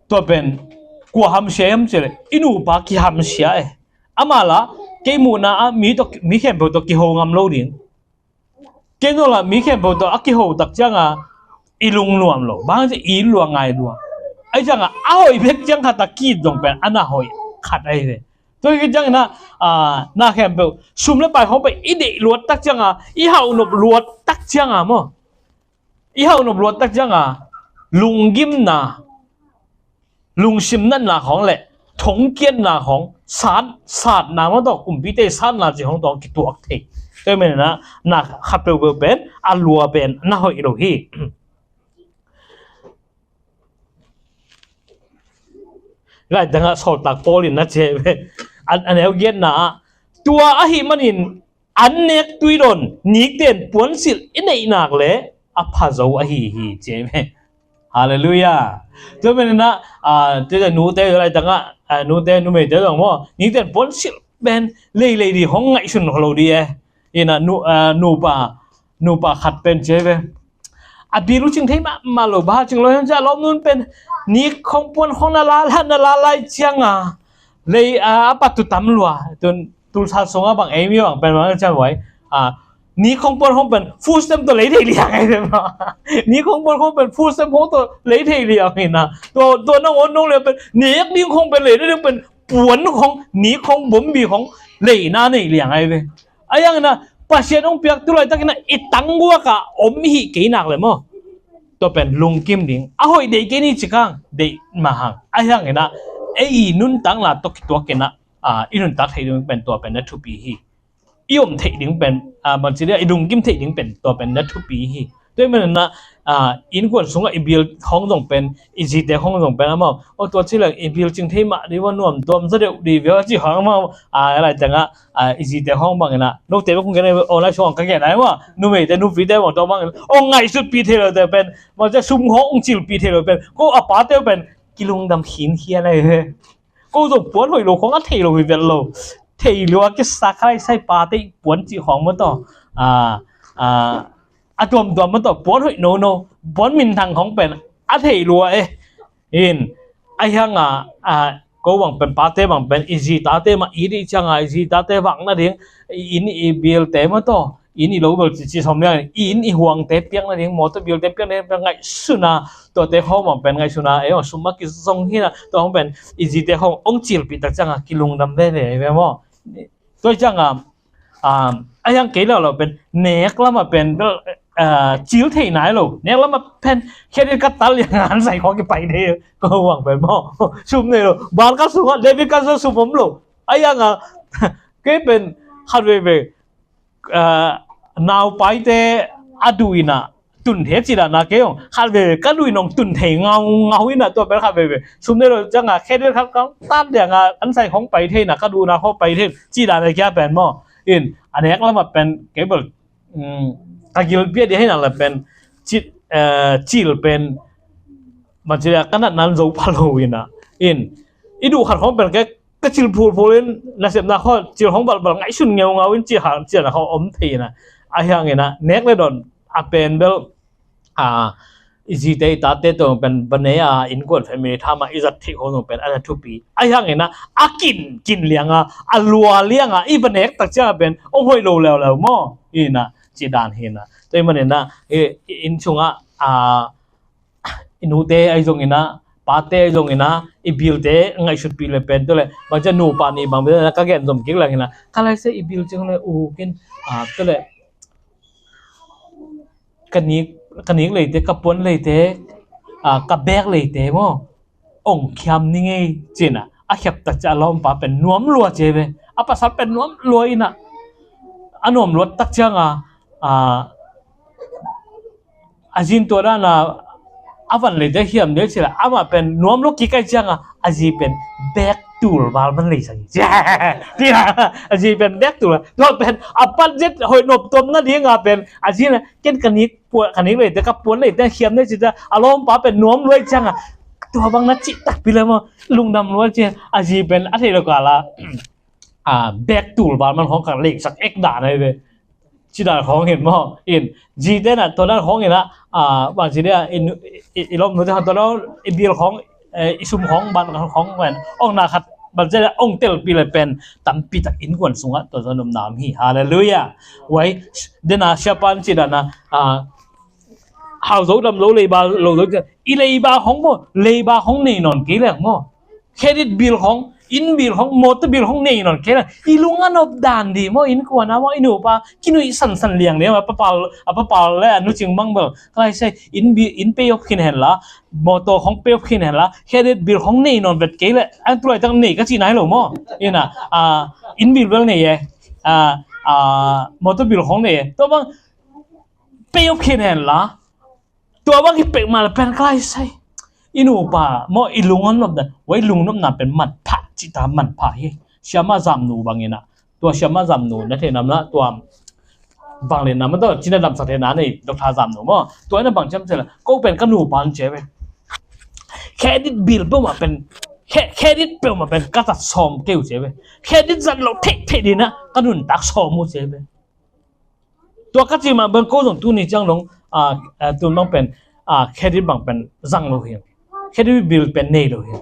Tua pen kua hamsia hiam cih leh i nupa kihamsia e. Amah lah kei muhna ah mi tawh, mi khempeuh tawh kiho ngam lo ding. Kei nu lah mi khempeuh tawh a kiho tak cianga i lungnuam lo. Bang hang hiam cih leh i lua ngai lua. Ahi cianga a hoih bek ciang khat a ki-it zong pen a na hoih khat ahi ve. Tua khit ciangin ah, a, na khempeuh sum le pai khawng pen i deih luat tak cianga, i hauh nop luat tak cianga maw, i hauh nop luat tak cianga lunggimna, lungsim natna khawng le thongkiatna khawng, sat, satna maw tawh, kumpite satna cih khawng tawh kituak thei. Tua ahih manin ah na khat peuhpeuh pen a lua pen na hoih lo hi. Laitangah Sawltak Paul in na ci hi ve. A, a neu giatna ah, tua ahih manin an nek tuidawn nikten puansilh i neih nak leh a pha zo ahi hi ci hi ve. Halleluiah. Tua manin ah, ah, tua nute, laitangah, ah, nute, numeite zong maw, ningten puan silh pen leilei ding hong ngaihsun lo ding e. Ina nu, ah, nupa, nupa khat pen ci ve. A bil uh cing thei mahmah lo, bang hang cing lo hiam cih leh a lawmnu pen ni khong puan khong na la, la, na la lai cianga lei, ah, a pat uh tam lua. Tun Tulsa sungah bang ei mi bang pen bang ciang vai. Ah, ni khong puan khong pen food stamp tawh lei thei liang ai pen maw. Ni khong puan khong pen food stamp khong tawh lei thei liang ina. Tua, tua nangawn nong lei pen nek ding khong pen lei ding pen puan khong, ni khong, bombi khong leina nei liang ai ve. Ahi hangin ah Pasian hong piak tu laitakin ah i tangguak ah om i hih kei nak leh maw, tua pen lungkim ding. A hoih deih kei ni ci kang, deih mah hang. Ahi hangin ah ei i nuntakna tawh kituakin ah, ah, i nuntak theih ding pen tua pen na thupi hi. I om theih ding pen, ah, bangci dia, i lungkim theih ding pen tua pen na thupi hi. Tua ahih manin ah, ah, innkuan sungah i bil khong zong pen, i zite khong zong pen amau, aw, tua ci leng i bil cing thei mah ding uh a, nuam tuam zaw deuh ding uh a, ci khong amau, ah, laitangah, ah, i zite khong bangin ah, note bek kong gen, online sungah ka gen ai maw, numeite nupite bang tua bangin, aw, ngaihsutpih thei lote pen, bangci a, sum khong hong cilpih thei lo pen, ko a pate pen kilungdam khinkhian ai ve. Ko zong puan hoih lo khong a thei lo hi vet lo. Thei lo a kisa kha lai sai, pate puan cih khong maw tawh, a, a, a tuamtuam maw tawh, puan hoih nono, puan minthang khong pen a thei lo a e. In, ahi hangin ah, a, ko bang pen, pate bang pen i zi tate mah it i hih ciangin, i zi tate vak nading, i inn i bilte maw tawh, inn i lo bel cici sawm liang, i inn i huangte piak nading, mawtaw bilte piak nading pen ngaihsun a, tuate khong bang pen ngaihsun a, ei, sum a kizong hi na, tua khong pen i zite khong hong cilpih tak ciangin kilungdam veve ve maw. Tua ciangin, ah, ahi hang kei leuleu pen nek lamah pen bel, ah, cil thei nai lo. Nek lamah pen credit card tal liang an sai khong kipai thei ko bang pen maw. Sum nei lo. Bank card sungah debit card sungah sum om lo. Ahi hangin kei pen khat veve, ah, naupaite a duh in ah tun thei ci dan a, kei zong khat veve ka duh in hong tun thei ngaungau in ah, tua pen khat veve sum nei lo ciangin credit card kong tat liangin an sai khong pai thei in ah, ka duhna khong pai thei ci dan a kia pen maw. In, a nek lamah pen kei bel, um, ka gilpi a dia hi nak leh pen ci, eh, cil pen bangci dia, ka natna in zo pha lo in ah. In, i duh khat khong pen kei ka cil phulphul in, nasepna khong cil khong balbal ngaihsun ngeungau in ci hang, ci dan khong om thei in ah. Ahi hangin ah nek le dawn a pen bel, a, i zite i tate tawh pen va nei a, innkuan family tha mah i zat theih khong zong pen a na thupi. Ahi hangin ah a kin, kin liangin, a lua liangin i va nek tak ciangin pen hong hoih lo leuleu maw. In ah, ci dan hi in ah. Tua ahih manin ah, i, i inn sungah, a, i nute ahi zongin ah, pate ahi zongin ah, i bilte ngaihsutpih le pen, tua leh bangci a, nupa nih bang bel ka gen zom kik leng in ah, kha lai sai i bil cing le u kin, ah, tua leh ka nik, ka nik leite, ka puan leite, ah, ka bag leite maw, hong khiam ni ngei ci in ah, a khiap tak ciang a lawmpa pen nuam lua ci ve. A pasal pen nuam lua in ah, a nuam lua tak ciangin, ah, a zi in tua dan a, a van leite khiam ding ci leh, amah pen nuam lo kik ahih ciangin a zi pen bag tul val man lei sak hi. Ci a, a zi pen bag tul val. Tua pen a budget hoih nop tuam nadingin pen a zi in ah, ken ka nik puan, ka nik leite, ka puan leite khiam ni ci a, a lawmpa pen nuam lua ahih ciangin tua bang na cih takpi leh maw, lungdam lua ci a, a zi pen a theih lo kal a, a, bag tul val man khong ka lei sak ek dan ahi ve. Ci dan khong hi in maw. In, zite in ah tua dan khong in ah, a, bangci dia, i, i, i lawmnute khong tua dan, i bil khong, eh, i sum khong, bank khong pen hong na khat, bangci dia, hong telpih le pen tampi tak innkuan sungah tua zong nopna om hi. Halleluiah. Wai, den a siapa in ci dan a, a, hau zo dam zo, leiba lo zo, i leiba khong maw, leiba khong nei nawn kei leng maw, credit bill khong, inn bill khong, mawtaw bill khong nei nawn kei leng, i lung a nop dan ding maw, innkuan ah maw, i nupa kinuih sansan liang ding maw, a papal, a papal le a nu cing bang bel, kha lai sai, inn bi-, inn pay off khin hen la, mawtaw khong pay off khin hen la, credit bill khong nei nawn vet kei leh, an tu laitak nei ka cih nai lo maw. In ah, a, inn bill bel nei e, a, a, mawtaw bill khong nei e. Tua bang pay off khin hen la, tua bang hi pek mah leh pen, kha lai sai, i nupa maw, i lung a nop dan, wai, lungnopna pen manpha, cih ta manpha hi. Siamah Zamnu bangin ah, tua Siamah Zamnu na thei nam la, tua vangliatna maw tawh cina damsak theihna nei Doctor Zamnu maw, tua in ah bang ci hiam cih leh, ko pen ka nupa in ci ve. Credit bill peuhmah pen, cre-, credit peuhmah pen ka zat sawm kei uh ci ve. Credit zat lo theihtheih ding ah ka nuntak sawm uh ci ve. Tua ka cih mah bang ko zong tuni ciang dong, a, a, tun bang pen, a, credit bang pen zang lo hi. Credit bill pen nei lo hi.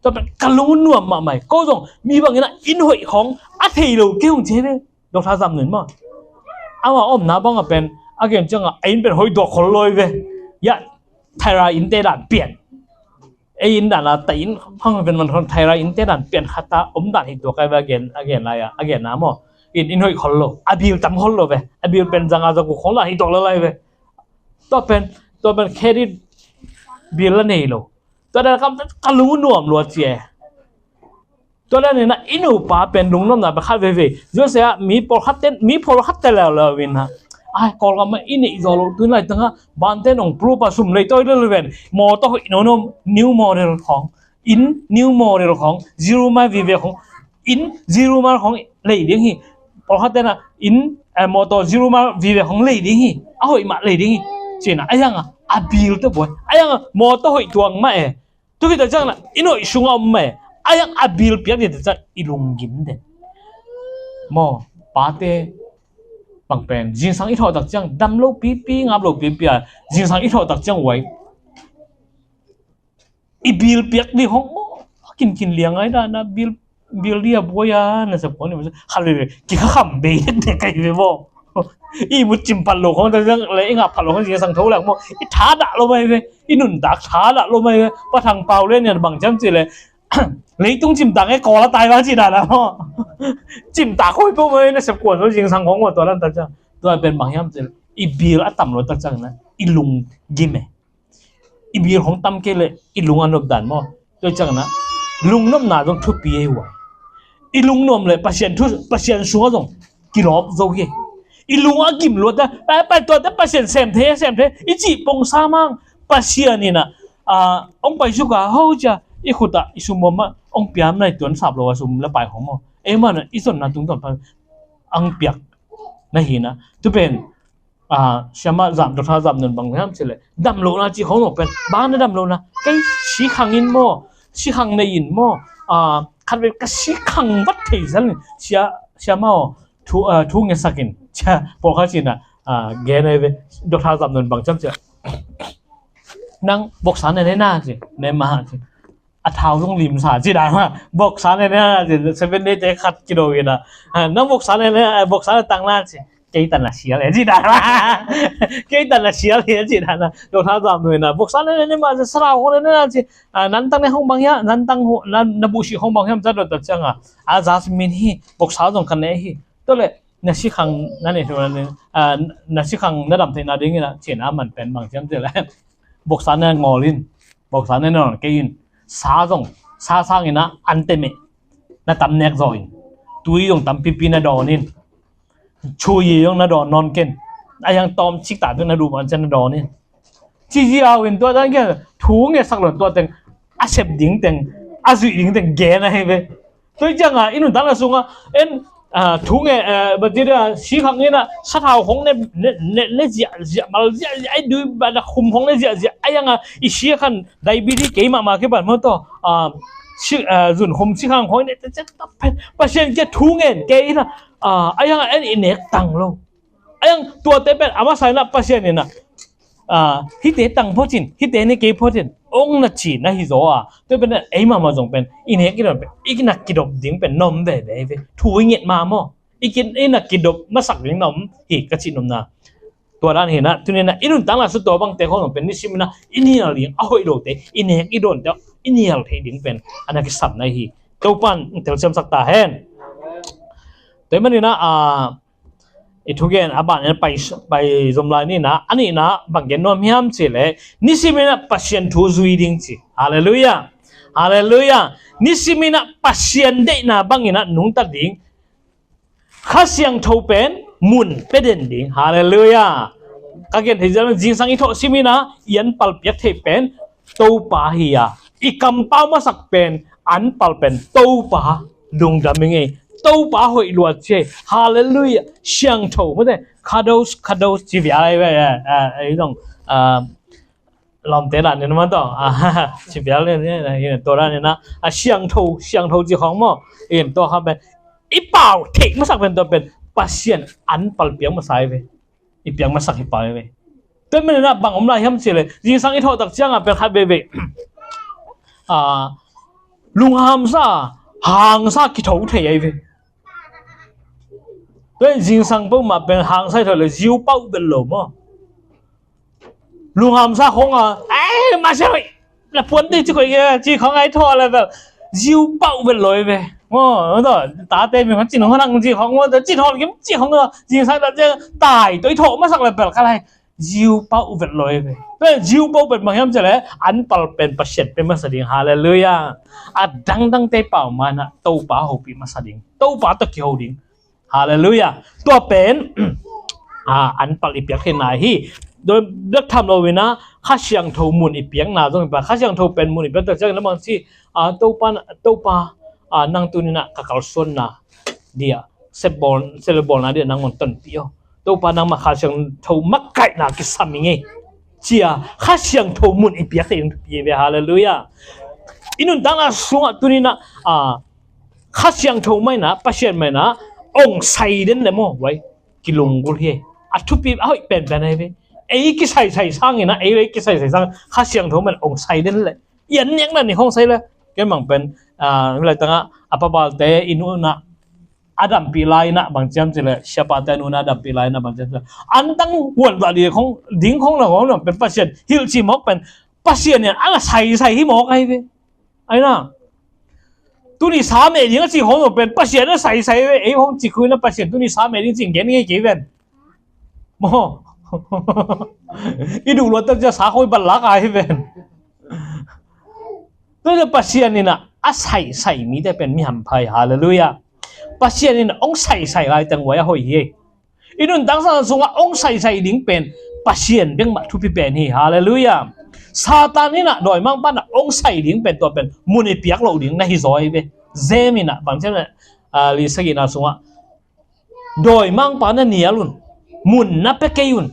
Tua pen ka lung nuam mahmah hi. Ko zong mi bangin ah inn hoih khawng a thei lo kei hong ci ve. Doctor Zam Nun maw, ama omna bang a pen a gen ciang a, a inn pen hoih tuak khol lo hi ve. Ya, Thaira innte dan pian. Ei inn dan a, ta inn hang pen man khon Thaira innte dan pian khat a om dan hi tuak ai ve, a gen, a gen lai a, a gen na maw. Inn, inn hoih khol lo, a bill tam khol lo ve. A bill pen zanga za guk khol dan hi tuak lai ve. Tua pen, tua pen credit bill la nei lo. Tua dan kam ka lung nuam lua ci e. Tua dan in ah i nupa pen lungnuamna pen khat veve. Joseph ah mi pawlkhat ten, mi pawlkhat te leuleu in ah, ai, Kawlgam ah i neih zaw lo tun laitang ah banten ong pulupa sum lei tawi lel ven. Mawtaw hoih nono, new model khawng, inn new model khawng, zero mile vive khawng, inn zero mile khawng lei ding hi. Pawlkhat ten ah inn, eh, mawtaw zero mile vive khawng lei ding hi. A hoih mah lei ding hi. Ci-in ah, a hiang ah a bill tawh buai. A hiang ah mawtaw hoih tuang mah e. Tu khit tak ciang na, i noih sungah om mah e. A hiang a bill piak ding tak ciang i lunggim den. Maw, pate bang pen zingsang i thawh tak ciang dam lo pipi, ngap lo pipi a, zingsang i thawh tak ciang uai. I bill piak ding hong, oh, kinkin liang ai dan a bill, bill dia buai a, na sep kong ni, khat veve, kikhakham bei dekdek ai ve maw. I mut cim phat lo khong, le i ngap phat lo khong, zingsang tho lak maw. I thadah lo mai ve, i nuntak thadah lo mai ve. Pa Thang Pau le nian bang ciam ci le, leitung cimtak e, Kawl a tai bang ci dan a maw. Cimtak khoi po mai, na sep kuan lo zingsang khong maw, tua dan tak ciang. Tua pen bang hiam ci le, i bill a tam lo tak ciang na, i lunggim e. I bill hong tam kei le i lung a nop dan maw. Tua ciang na, lungnopna zong thupi ei ua. I lungnuam le Pasian thu, Pasian sungah zong kilawp zo hi. I lung a gim luat a, pai, pai, tuate Pasian sem thei, sem thei i cih pongsa mang. Pasian in ah, a, hong pai suk a, ho cia, i khut ah i sum bawm ah hong piam nai tuan sap lo a sum le pai hong maw. Ei man ah i zonna tungtawn pan ang piak na hi na. Tu pen, a, siama Zam, Doctor Zam Nun bang hiam ci le, dam lohna ci khong lo pen, bang na dam lohna, kei sikhang in maw, sikhang nei in maw, a, khat ve ka sikhang vat thei zal in, sia, siama aw, thu, a, thu ngetsak in, cia, pawlkhat ci na, a, gen ai ve, Doctor Zam Nun bang ciam ci a, nang boksa ne ne na ci, ne ma ci. A thau zong limsa ci dan ma. Boksa ne ne na ci, seven day te khat kido ina. Ha, nang boksa ne ne, boksa ne tang na ci. Kei tan na sial e ci dan ma. Kei tan na sial e ci dan na. Doctor Zam Nun na. Boksa ne ne ma ci, sa thau khong ne ne na ci. A, nan tang ne khong bang hia, nan tang ho, nan, na busi khong bang hia, ma ci dot ta ciang a. A, jasmine hi, boksa zong kan ne hi. Tua le, na sikhang na ne thu na ne, a, na sikhang na dam theihna ding ina, cina man pen bang ciam ci le. Boksa ne ngol in, boksa ne non kei in, sa zong, sa sang ina an te meh, na tam nek zaw in, tui zong tam pipi na dawn in, chui zong na dawn nawn ken, a hiang tawm cik ta na duh man cian na dawn in. Ci ziau in tua dan kia, thu ngetsak lo tua teng, a sep ding teng, a zuih ding teng gen ahi ve. Tua ciang a, i nuntakna sung a, en, a, thu nge, a, ba ci dia, sikhang ina, sa thau khong ne, ne, ne, ne ziah, ziah, mal ziah, ziah, ai dui, ba na khum khong ne ziah, ziah, a hiang a, i sikhang, diabetes kei mahmah kei ban maw tua, a, si, a, zun khum sikhang khong ne, te, te, te, Pasian kia thu ngen kei ina, a, a hiang a, en i nek tang lo. A hiang tuate pen, a masa ina Pasian ina, a, hihte tang phot in, hihte ne kei phot in, ong na ci na hi zaw a. Tua pen, ei mahmah zong pen, i nek i dawn pen, i na kidop ding pen, nom veve ve. Thu i nget ma maw. I kin, i na kidop masak ding na om hi ka cih nopna. Tua dan hi na, tuni na, i nuntakna sung tua bangte khong pen, nisim ina, i nial ding, a hoih lote, i nek i dawnte, i nial thei ding pen, a na kisam na hi. Topan, telsiamsak ta hen. Tua man ina, a, i thugen a ban en pai, pai zom lai ni na, a nihna bang gen nuam hiam ci le, nisim ina Pasian thu zui ding ci. Halleluiah. Halleluiah. Nisim ina Pasian deihna bang ina nungta ding. Kha Siangtho pen mun pe den ding. Halleluiah. Ka gen thei ziau, zingsang i thawh sim ina, i an palpiak theih pen, Topa hi a, i kampau masak pen, an pal pen Topa, lungdam i ngei. Topa hoih luat ci. Halleluiah. Siangtho mate. Kadosh, kadosh ci via lai ve, eh, eh, eh, dong, ah, Lawmte dan in maw tawh. Ah, ci pial ni, ni, ni, ni, tua dan in ah, a siangtho, siangtho ci khawng maw. In tua kha pen i pau theih masak pen tua pen Pasian an pal piak masa hi ve. I piak masak hi pau hi ve. Tua manin ah bang om lai hiam cih leh, zingsang i thawh tak ciangah pen khat veivei, ah, lunghamsa, hangsa kitho thei ahi ve. Tua zingsang peuhmah pen hangsa i thawh leh ziu pauh vet lo maw. Lunghamsa khong a, ai, ma sia hoi, la puan te ci khoi ke, ci khong ai thaw la bel, ziu pauh vet lo ve. Maw, maw tawh, tate mi khong cin khong nang ci khong maw, cin khong kim ci khong tawh, zingsang tak ciang tai tawh i thawh masak la bel ka lai. Ziu pauh vet lo ve. Tua ziu pauh vet mah hiam cih leh, an pal pen Pasian pia masa ding. Halleluiah. A dangdangte pau mah in ah Topa hopih masa ding. Topa tawh kiho ding. Halleluiah. Tua pen, ah, an pal i piak theihna hi. Tua bek tham lo in ah, Kha Siangtho mun i piakna zong hi pah. Kha Siangtho pen mun i piak tak ciangin ah bang ci, ah, Topa, Topa, ah, nang tuni in ah ka kalsuanna dia, sepbawl, sepbawl na dia nang hong tonpih aw. Topa nangmah Kha Siangtho makaihna kisam ing ei. Ci a, Kha Siangtho mun i piak theih ding thupi ve. Halleluiah. I nuntakna sungah tuni in ah, ah, Kha Siangtho mah in ah, Pasian mah in ah, ong sai den leh maw, vai, kilunggulh hi. A thupi, a hoih penpen ahi ve. Ei kisaisai sangin ah, ei le kisaisai sang, Kha Siangtho mah in ong sai den leh. I an nekna ni hong sai leh. Ken bang pen, ah, Laitang ah, a papalte i nu in ah, a dampih lai in ah, bang ci hiam cih leh, siapate nu in ah a dampih lai in ah, bang ci hiam cih leh, an tang huan zah ding khong, ding khong na khong na pen Pasian hilh ci mawk pen, Pasian in ah a saisai hi mawk ahi ve. Ai na. Tuni sa meh ding a ci khong na pen Pasian a saisai ve. Ei hong ci khui na Pasian tuni sa meh ding ci gen ngei kei ven. Maw. I duh luat tak ciang sa khong i bat lak ahi ven. Tua Pasian in ah a saisai mite pen mi hampha hi. Halleluiah. Pasian in ah hong saisai lai teng vai a hoih hi. I nuntakna sungah hong saisai ding pen Pasian bek mah thupi pen hi. Halleluiah. Satan in ah, dawimangpa in ah hong sai ding pen tua pen mun i piak loh ding na hi zaw hi ve. James in ah, bang ci hiam cih leh, ah, li sagihna sungah, dawimangpa na nial un, mun na pia kei un.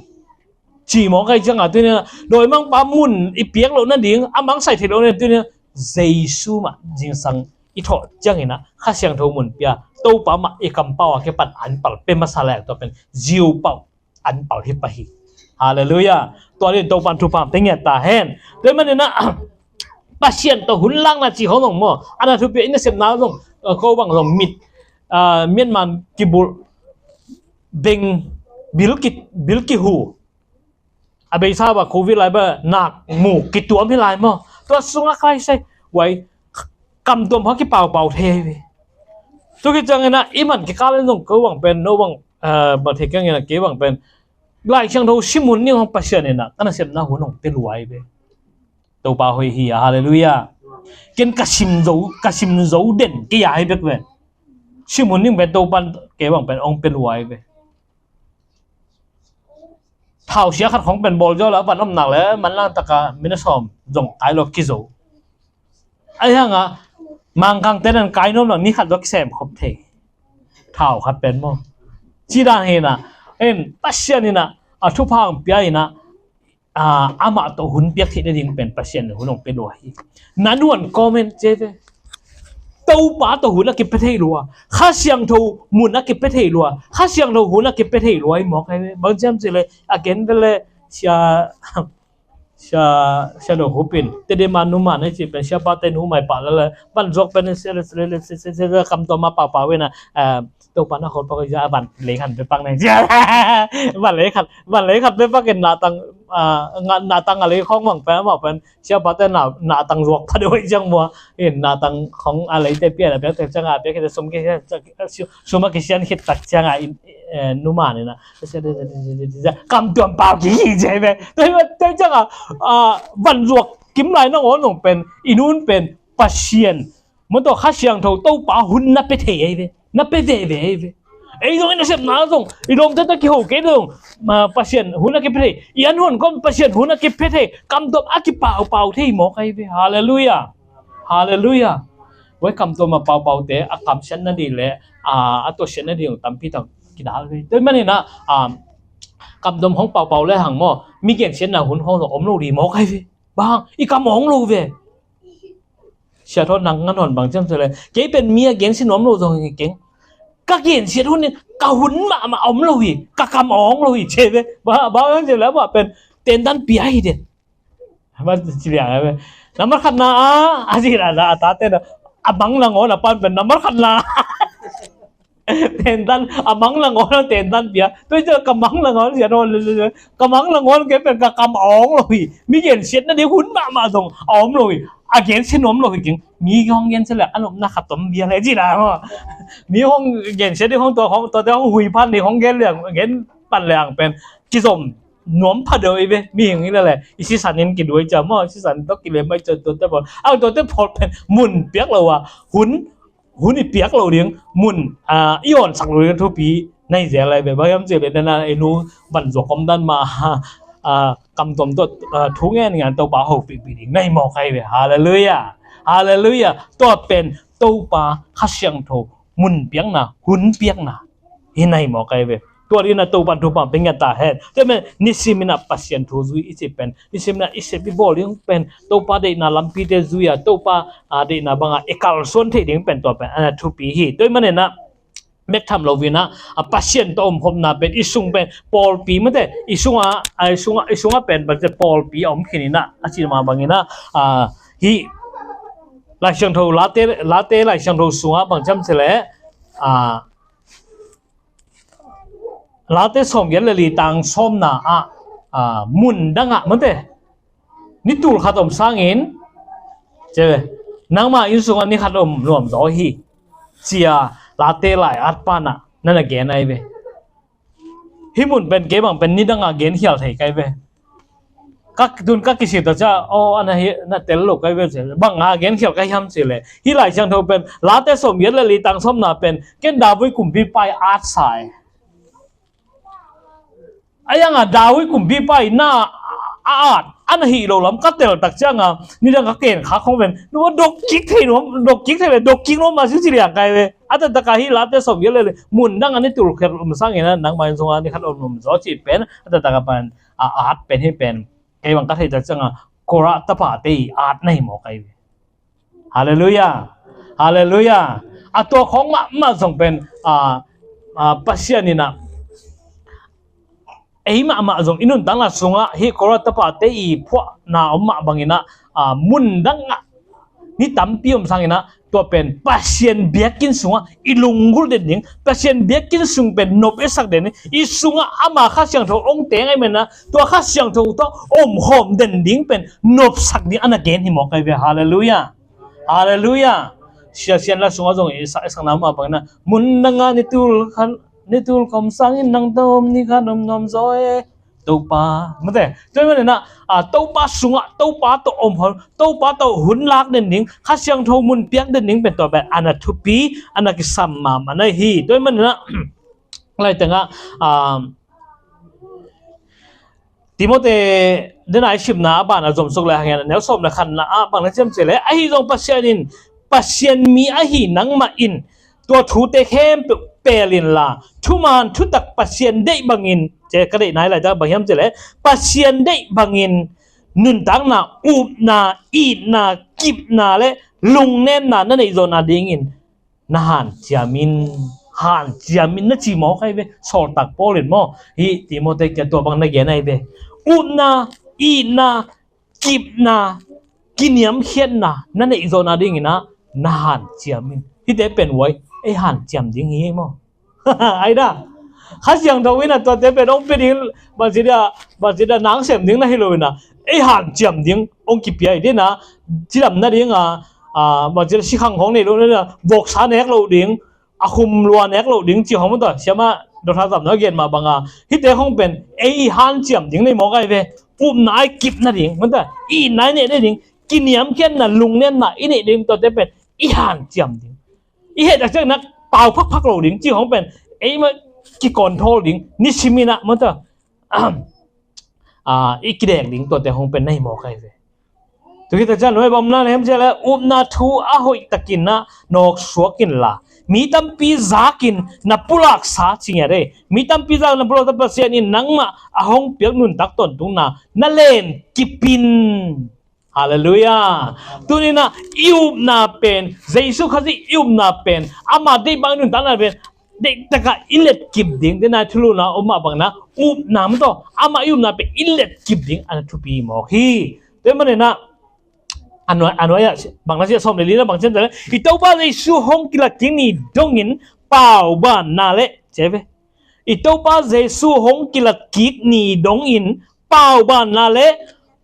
Ci mawk ahi ciangah tuni in ah, dawimangpa mun i piak loh nading, a mang sai theih loh nading tuni in ah, Jesu mah zingsang i thawh ciangin ah, Kha Siangtho mun pia, Topa mah i kampau a kipan an pal pia masa leh tua pen ziu pauh an pal hi pah hi. Halleluiah. Tua ding Topa in thupha pia ngiat ta hen. Tua manin ah, Pasian tawh hun lakna ci khong zong maw, a na thupi a i nasepna zong, ah, ko bang zong mit, ah, Myanmar kibulh beng bil ki, bil kihu. A beisa bang covid lai bang nak mu kituam hi lai maw. Tua sungah khai sai, vai, kamtuam kha kipaupau thei ve. Tua khit ciangin ah, i man kikal in zong ko bang pen, no bang, ah, bang thei keng in ah, kei bang pen, Lai Siangtho sim hun ning hong Pasian in ah ka nasepna hun hong pia lua hi ve. Topa hoih hi a, halleluiah. Ken ka sim zo, ka sim zo den kei a hi bek ve. Sim hun ning pen Topa in kei bang pen hong pia lua hi ve. Thau sia khat khong pen bawl zaw la van om nak leh, manlang tak a minute sawm zong kai lo kizo. Ahi hang a, Mangkangte in kai nuam lo, ni khat zaw kisem khop thei. Thau khat pen maw. Ci dan hi in ah, en, Pasian in ah, a thupha hong pia in ah, ah, amah tawh hun piak theih nading pen Pasian in hun hong pia lua hi. Na nuan comment ci ve. Topa tawh hun a kipia thei lua. Kha Siangtho mun a kipia thei lua. Kha Siangtho hun a kipia thei lua hi mawk ahi ve. Bang ci hiam cih leh, a gen vel leh, sia, sia, sia no hupin. Te de ma nu ma nei ci pen, siapate nu mai pah leh leh. Van zuak pen, sia, sia, kamtuam a paupau in ah, eh, Topa na khol pak a van lei khat pia pak nang. Van lei khat, van lei khat pia pak in natang, ah, nga-, natang a lei khong mang pen, amau pen, siapate na, natang zuak pha deuh ciang mua. In natang khong a leite pia la piak tak ciang a, piak khit sum ki, sum a kisian khit tak ciang a, in, eh, nu ma in ah. Kamtuam pau ki hi ci ve. Tua, tua ciang a, ah, van zuak kim lai nangawn zong pen, i nu in pen, Pasian maw tawh Kha Siangtho Topa hun na pia thei ahi ve. Na pia veve ahi ve. Ei zong i nasepna zong, i lawmte tawh kiho kei zong, ma, Pasian hun a kipia thei. I an huan khong Pasian hun a kipia thei. Kamtuam a kipaupau thei mawk ahi ve. Halleluiah. Halleluiah. Vai, kamtuam a paupaute, a kamsiatna ding leh, a, a tuahsiatna ding tampi tak kidal ve. Tua manin ah, a, kamtuam khong paupau lehang maw, mi gensiatna hun khong zong om lo ding mawk ahi ve. Bang i kam awng lo ve. Sia thawn nang ngan hawn bang ciam se le, kei pen mi a gensia nuam lo zong hi keng. Ka gensiat hun in ka hun mahmah a om lo hi, ka kam awng lo hi ci ve. Bang ciam se le, amah pen tentan pia hi den. Namar khatna ah a zi la a tate na a mang langawn a pan pen namar khatna tentan a mang langawn a tentan pia. Tua i ciah ka mang langawn sia thawn le le le, ka mang langawn kei pen ka kam awng lo hi. Mi gensiatna ding hun mahmah zong a om lo hi. A gensia nuam lo hi keng. Mi hong gensia le a nopna khat om bia le ci la maw. Mi hong gensia ding hong tua hong tua te hong hui phan ding hong gen liang gen pan liang pen kizom nuam pha deuh i ve. Mihing hi le le i sisan in kiduai cia maw, sisan tawh kilem mai cia tuate pawl, ang tuate pawl pen mun piak lo a, hun hun i piak lo ding, mun i awnsak lo ding thupi na hi zel lai ve. Bang hiam cih leh nana i nu van zuak om dan mah a, kam tuam tawh thu ngen ngen Topa hopihpih ding na hi mawk ai ve. Halleluiah. Halleluiah. Tua pen Topa Kha Siangtho mun piakna, hun piakna hi na hi mawk ai ve. Tua dingin a Topa thupha pen ngiat ta hen. Tua pen nisim in a Pasian thu zui i cih pen, nisim in a i sep i bawl ding pen Topa deihna lampite zui a, Topa deihna banga i kalsuan theih ding pen tua pen a thupi hi. Tua ahih manin a bek tham lo in a, a Pasian tawh omkhopna pen i sung pen pawlpi mate, i sungah, i sungah, i sungah pen bangte pawlpi a om khin in a, a cih mah bangin a, hih Lai Siangtho, Late, Late Lai Siangtho sungah bang ciam cih leh, Late sawmgiat le li tang sawmna ah, mun dangah mate, ni tul khat om sangin, nangma inn sungah ni khat om nuamzaw hi, ci-a Late lai-at pan ah na na gen ai ve. Hih mun pen kei bang pen ni dangah genkhial thei kai ve. Ka tun ka kisik ta cia, aw, a na hi na tel lo kai ve ci. Bang a genkhial kai hiam cih leh, hih Lai Siangtho pen Late sawmgiat le li tang sawmna pen ken David kumpipa i at sa e. A yang a David kumpipa i na a at a na hih lo lam ka tel tak ciang a, ni dang ka ken khak khong pen, nu a dok kik thei nuam, dok kik thei ve, dok kik nuam a sing ci liang kai ve. A taktak a hih Late sawmgiat le li mun dang a ni tul khat om sangin a nangma inn sungah ni khat om nuamzaw cih pen a taktak a pan a at pen hih pen kei bang ka theih tak ciang a Korah tapate i at na hi mawk ai ve. Halleluiah. Halleluiah. A tua khawng mahmah zong pen, a, a, Pasian in a ei mahmah zong i nuntakna sungah hih Korah tapate i phuahna om mah bangin a, a, mun dangah ni tampi om sangin a, tua pen Pasian biakinn sungah i lunggulh den ding, Pasian biakinn sung pen nop i sak den ding, i sungah ama Kha Siangtho ong teng ai mena, tua Kha Siangtho tawh omkhawm den ding pen nopsak ding a na gen hi mawk ai ve. Halleluiah. Halleluiah. Sia Sian la sungah zong i sak, i sakna mah bangin a, mun dangah ni tul khat, ni tul khat om sangin nang tawh om ni khat om nuamzaw e. Topa mate. Tua ahih manin a, a, Topa sungah, Topa tawh om hon, Topa tawh hun lak den ding, Kha Siangtho mun piak den ding pen tua pen a na thupi, a na kisam mahmah na hi. Tua ahih manin a, lai tengah, a, Timote dena i simna a ban a zomsuk le hangin a neu sawm le khatna ah bang na ciam cih leh, ahi zong Pasian in, Pasian mi ahi nangmah in tua thute khempeuh pel inla, thuman thutak Pasian deih bangin, ci ka deih nai lai tak bang hiam cih leh, Pasian deih bangin nuntakna, upna, itna, kipna le lungnemna na neih zawhna dingin na hanciam in, hanciam in na ci mawk ai ve. Sawltak Paul in maw, hih Timote kiang tua bang na gen ai ve. Upna, itna, kipna, kiniamkhiatna na neih zawhna dingin ah na hanciam in. Hihte pen uai, ei hanciam ding hi maw? Ai da. Kha Siangtho in ah tuate pen hong pia ding, bangci dia, bangci dia nang sem ding na hi lo in ah, ei hanciam ding hong kipia hi ding ah, cidam nading ah, bangci dia sikhang hong nei lo nading ah, voksa nek lo ding, a khum lua nek lo ding ci hong mawk ta, siama dotha zam na gen mah bang a, hihte hong pen ei hanciam ding nei mawk ai ve. Upna ai kip nading mawk ta, itna i neih nading, kiniamkhiatna, lungnemna i neih ding tuate pen i hanciam ding. I heh tak ciang nak pau phakphak lo ding ci hong pen ei mah kicontrol ding, nisim in ah mawk ta, a, i kidek ding tuate hong pen na hi mawk ai ve. Tua khit tak ciang nuai bang na hiam cih leh, upna thu a hoih takin ah nawk suak inla, mi tampi zakin na pulaksa ci ngiat e. Mi tampi zakin na pulaksa, Pasian in nangmah a hong piak nuntak tawntungna na len kip in. Halleluiah. Tuninah i upna pen, Jesu Khazih i upna pen, ama deih bang i nuntakna pen, deihtakah i letkip ding, dena thuluna om mah bangna, upna mah tawh, ama i upna pen i letkip ding a na thupi mawk hi. Tua maninah, a nuai, a nuai ah, bang na sia sawm le lina bang ciam ciam le, i Topa Jesu hong kilatkik ni dongin paubanna le, ciai ve. I Topa Jesu hong kilatkik ni dongin paubanna le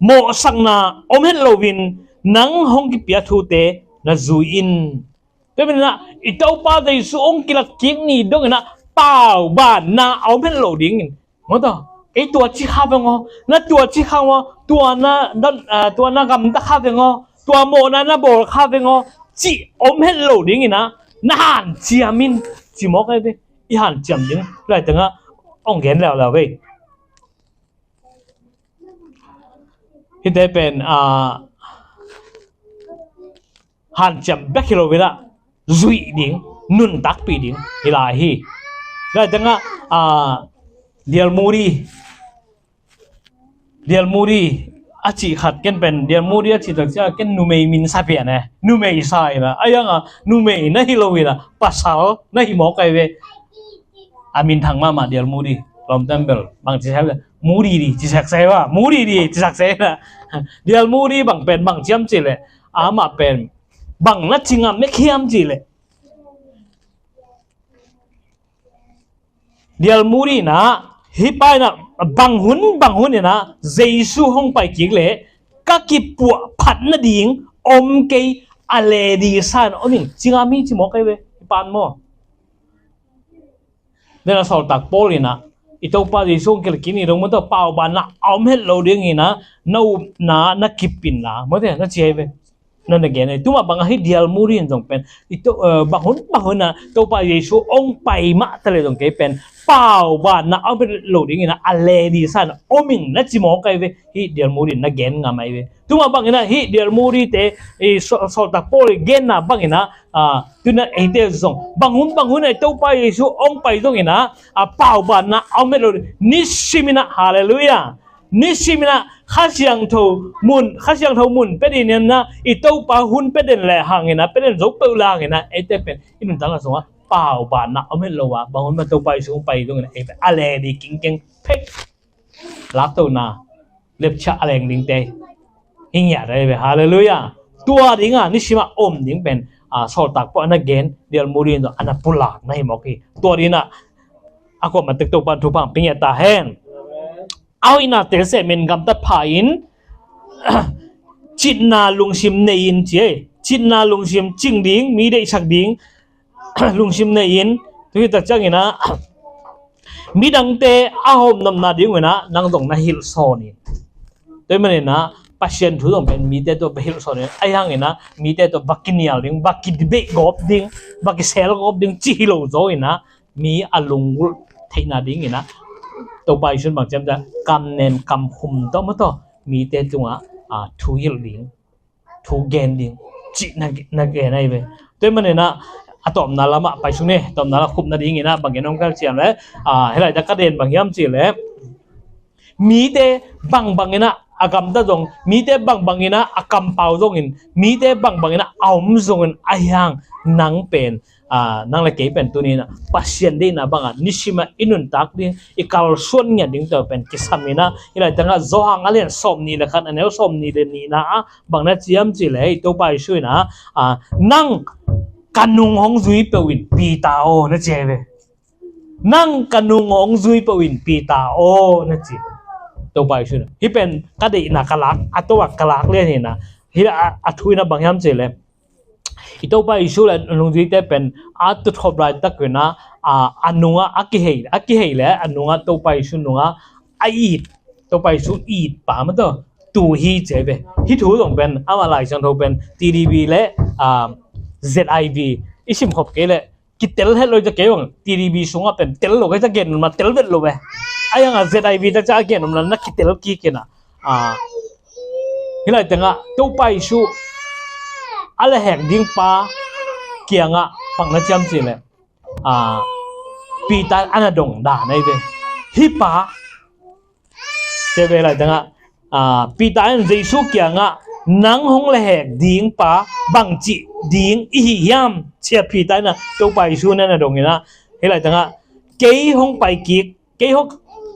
mawhsakna om het loin nang hong kipia thute na zui in. Tua maninah i Topa Jesu hong kilatkik ni donginah paubanna a om het lo dingin. Mawtaw, kei tua ci kha veng aw, na tua ci kha veng aw, tua na, na, ah, tua na gamta kha veng aw, tua mawhna na bawl kha veng aw, ci om het lo dinginah na hanciam in, ci mawk ai ve. I hanciam ding lai tengah hong gen leuleu ve. Hihte pen, ah, hanciam bek hi loinah zuih ding, nuntakpih ding hi lai hi. Lai tengah, ah, Dial Muri, Dial Muri a cih khat ken pen, Dial Muri a cih tak ciah ken numei min sa pian e, numei sa inah, a ianga numei na hi loinah pasal na hi mawk ai ve. A minthang mahmah Dial Muri, lawm temple bang ci sai ve, Muri di ci sak sai va, Muri di ci sak sai na. Dial Muri bang pen bang ciam ci le, amah pen bang na ci ngam mek hiam ci le, Dial Muri inah, hih pa inah bang hun bang hun inah Jesu hong pai kik le ka kipuah phat nading om kei a le di san om ing ci ngam hi ci mawk ai ve. Hih pan maw? Dena sawltak Paul inah i Topa Jesu hong kilatkik ni dong mawtaw paubanna a om het lo dinginah na upna na kip inla mawtaw na ci ai ve. Na na gen ai. Tua mah bangah hih Dial Muri in zong pen i to, eh, bang hun bang hunah Topa Jesu hong pai mah ta le zong kei pen paubanna a om het lo dinginah a le di san om ing na ci mawk ai ve. Hih Dial Muri in na gen ngam ai ve. Tua mah banginah hih Dial Muri te i saw, sawltak Paul i genna banginah, ah, tunah eite zong bang hun bang hunah i Topa Jesu hong pai zonginah, ah, paubanna a om het lo ding nisiminah, halleluiah. Nisiminah Kha Siangtho mun, Kha Siangtho mun pia dingin inah i Topa hun pia den le hanginah, pia den zo peuh le hanginah eite pen i nuntakna sungah paubanna om het lo a, bang hun mah Topa Jesu hong pai zonginah ei pen a le di kingkeng phek. Laktona lepchiah a leng dingte hi ngiat ai ve. Halleluiah. Tua dinga nisimah om ding pen, ah, sawltak Paul a na gen Dial Muri in zong a na pulak na hi mawk hi. Tua dinah a kuamah tek Topa in thupha hong pia ngiat ta hen. A hoihnate sehmin gamtat pha in, citna lungsim nei in ci ei. Citna lungsim cing ding, mi deihsak ding lungsim nei in, tu hi tak cianginah midangte a hawmnopna dinginah nang zong na hilh sawn in. Tua maninah Pasian thu zong pen mite tawh va hilh sawn in, ahi hanginah mite tawh va kinial ding, va kidebate gawp ding, va kisel gawp ding ci hi lo zaw inah, mi a lunggulh theihna dinginah Topa Jesu in bang ciam ciah, kam nen kam khum tawh mawtaw mite tungah, ah, thu hilh ding, thu gen ding cih na, na gen ai ve. Tua maninah a tawpna lamah pai sung ni, tawpna lam khupna dinginah bang gen hong kal ciam le, ah, hih lai tak ka den bang hiam cih le, mite bangbanginah a gamta zong, mite bangbanginah a kampau zongin, mite bangbanginah a om zongin, ahi hang nang pen, ah, nang le kei pen tuninah Pasian deihna bangah nisimah i nuntak ding, i kalsuan ngiat ding tawh pen kisaminah, hih lai tengah Johan a lian sawm nih le khat, a neu sawm nih le nihna ah bang na ciam cih le, i Topa Jesu inah, ah, nang ka nung hong zui peuh in Peter aw na ci ai ve. Nang ka nung hong zui peuh in Peter aw na ci. Topa Jesu inah hih pen ka deihna ka lak, a to ah ka lak lian hinah, hih a, a thu inah bang hiam cih le, i Topa Jesu le nungzuite pen a tutkhop laitak inah, a, a nungah a kihei, a kihei le a nungah Topa Jesu nungah a it, Topa Jesu it pa mawtaw tu hi ci ai ve. Hih thu zong pen amah Lai Siangtho pen T D B le, ah, Z I V i simkhop kei le kitel het lo hi ta kei bang, T D B sungah pen tel lo kei ta, gen nopna tel vet lo ve. Ahi hangah Z I V tak ciah a gen nopna na kitel kik inah, ah, hih lai tengah Topa Jesu a lehhek ding pa kiangah bang na ciam cih le, ah, Peter a na dong dan ai ve. Hih pa, te ve lai tengah, ah, Peter in Jesu kiangah Nang hong lehhek ding pa bangci ding i hi hiam? Ciaphi ta in ah Topa Jesu in ah na dong in ah, hih lai tangah, kei hong pai kik, kei hong,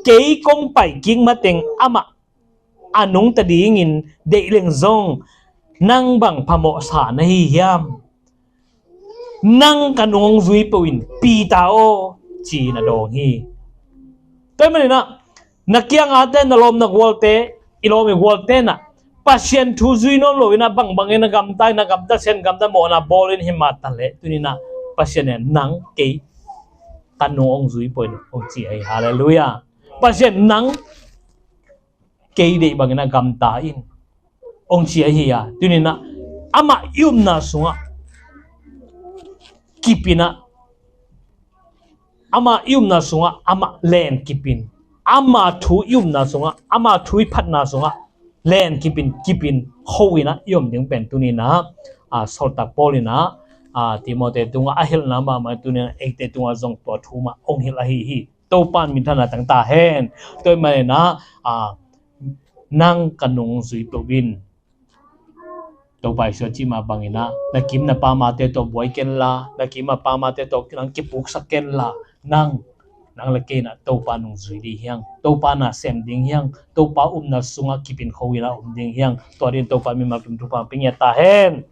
kei kong pai kik mateng amah a nungta dingin deih leng zong nang bang phamawhsa na hi hiam? Nang ka nung hong zui peuh in, Peter aw, ci-in a dawng hi. Tua ahih manin ah na kiangate, na lawm na gualte, i lawm i gualte in ah Pasian thu zui nawn lo in ah bangbang in a gamta in, a gamta sen, gamta mawhna bawl in hi mah ta leh, tuni in ah Pasian in nang kei ka nung hong zui peuh in hong ci ahi. Halleluiah. Pasian nang kei deih bangin a gamta in hong ci ahi a, tuni in ah amah i upna sungah kip in ah, amah i upna sungah amah len kip in, ama thu i upna sungah, ama thu i phatna sungah len kip in, kip in, kho in ah i om ding pen tuni in ah, a, sawltak Paul in ah, a, Timoti tungah a hilhna mahmah, tuni in ah eite tungah zong tua thu mah hong hilh ahi hi. Topa in minthanna tang ta hen. Tua ahih manin ah, a, nang ka nung zui peuh in, Topa Jesu a cih mah bangin ah, na kim na pamte tawh buai ken la, na kim na pamte tawh nang kipuksak ken la, nang, nang le kei in ah Topa nung zui ding hi hang, Topa na sem ding hi hang, Topa upna sungah kip in kho in ah om ding hi hang. Tua dingin Topa in mimal kim thupha pia ta hen.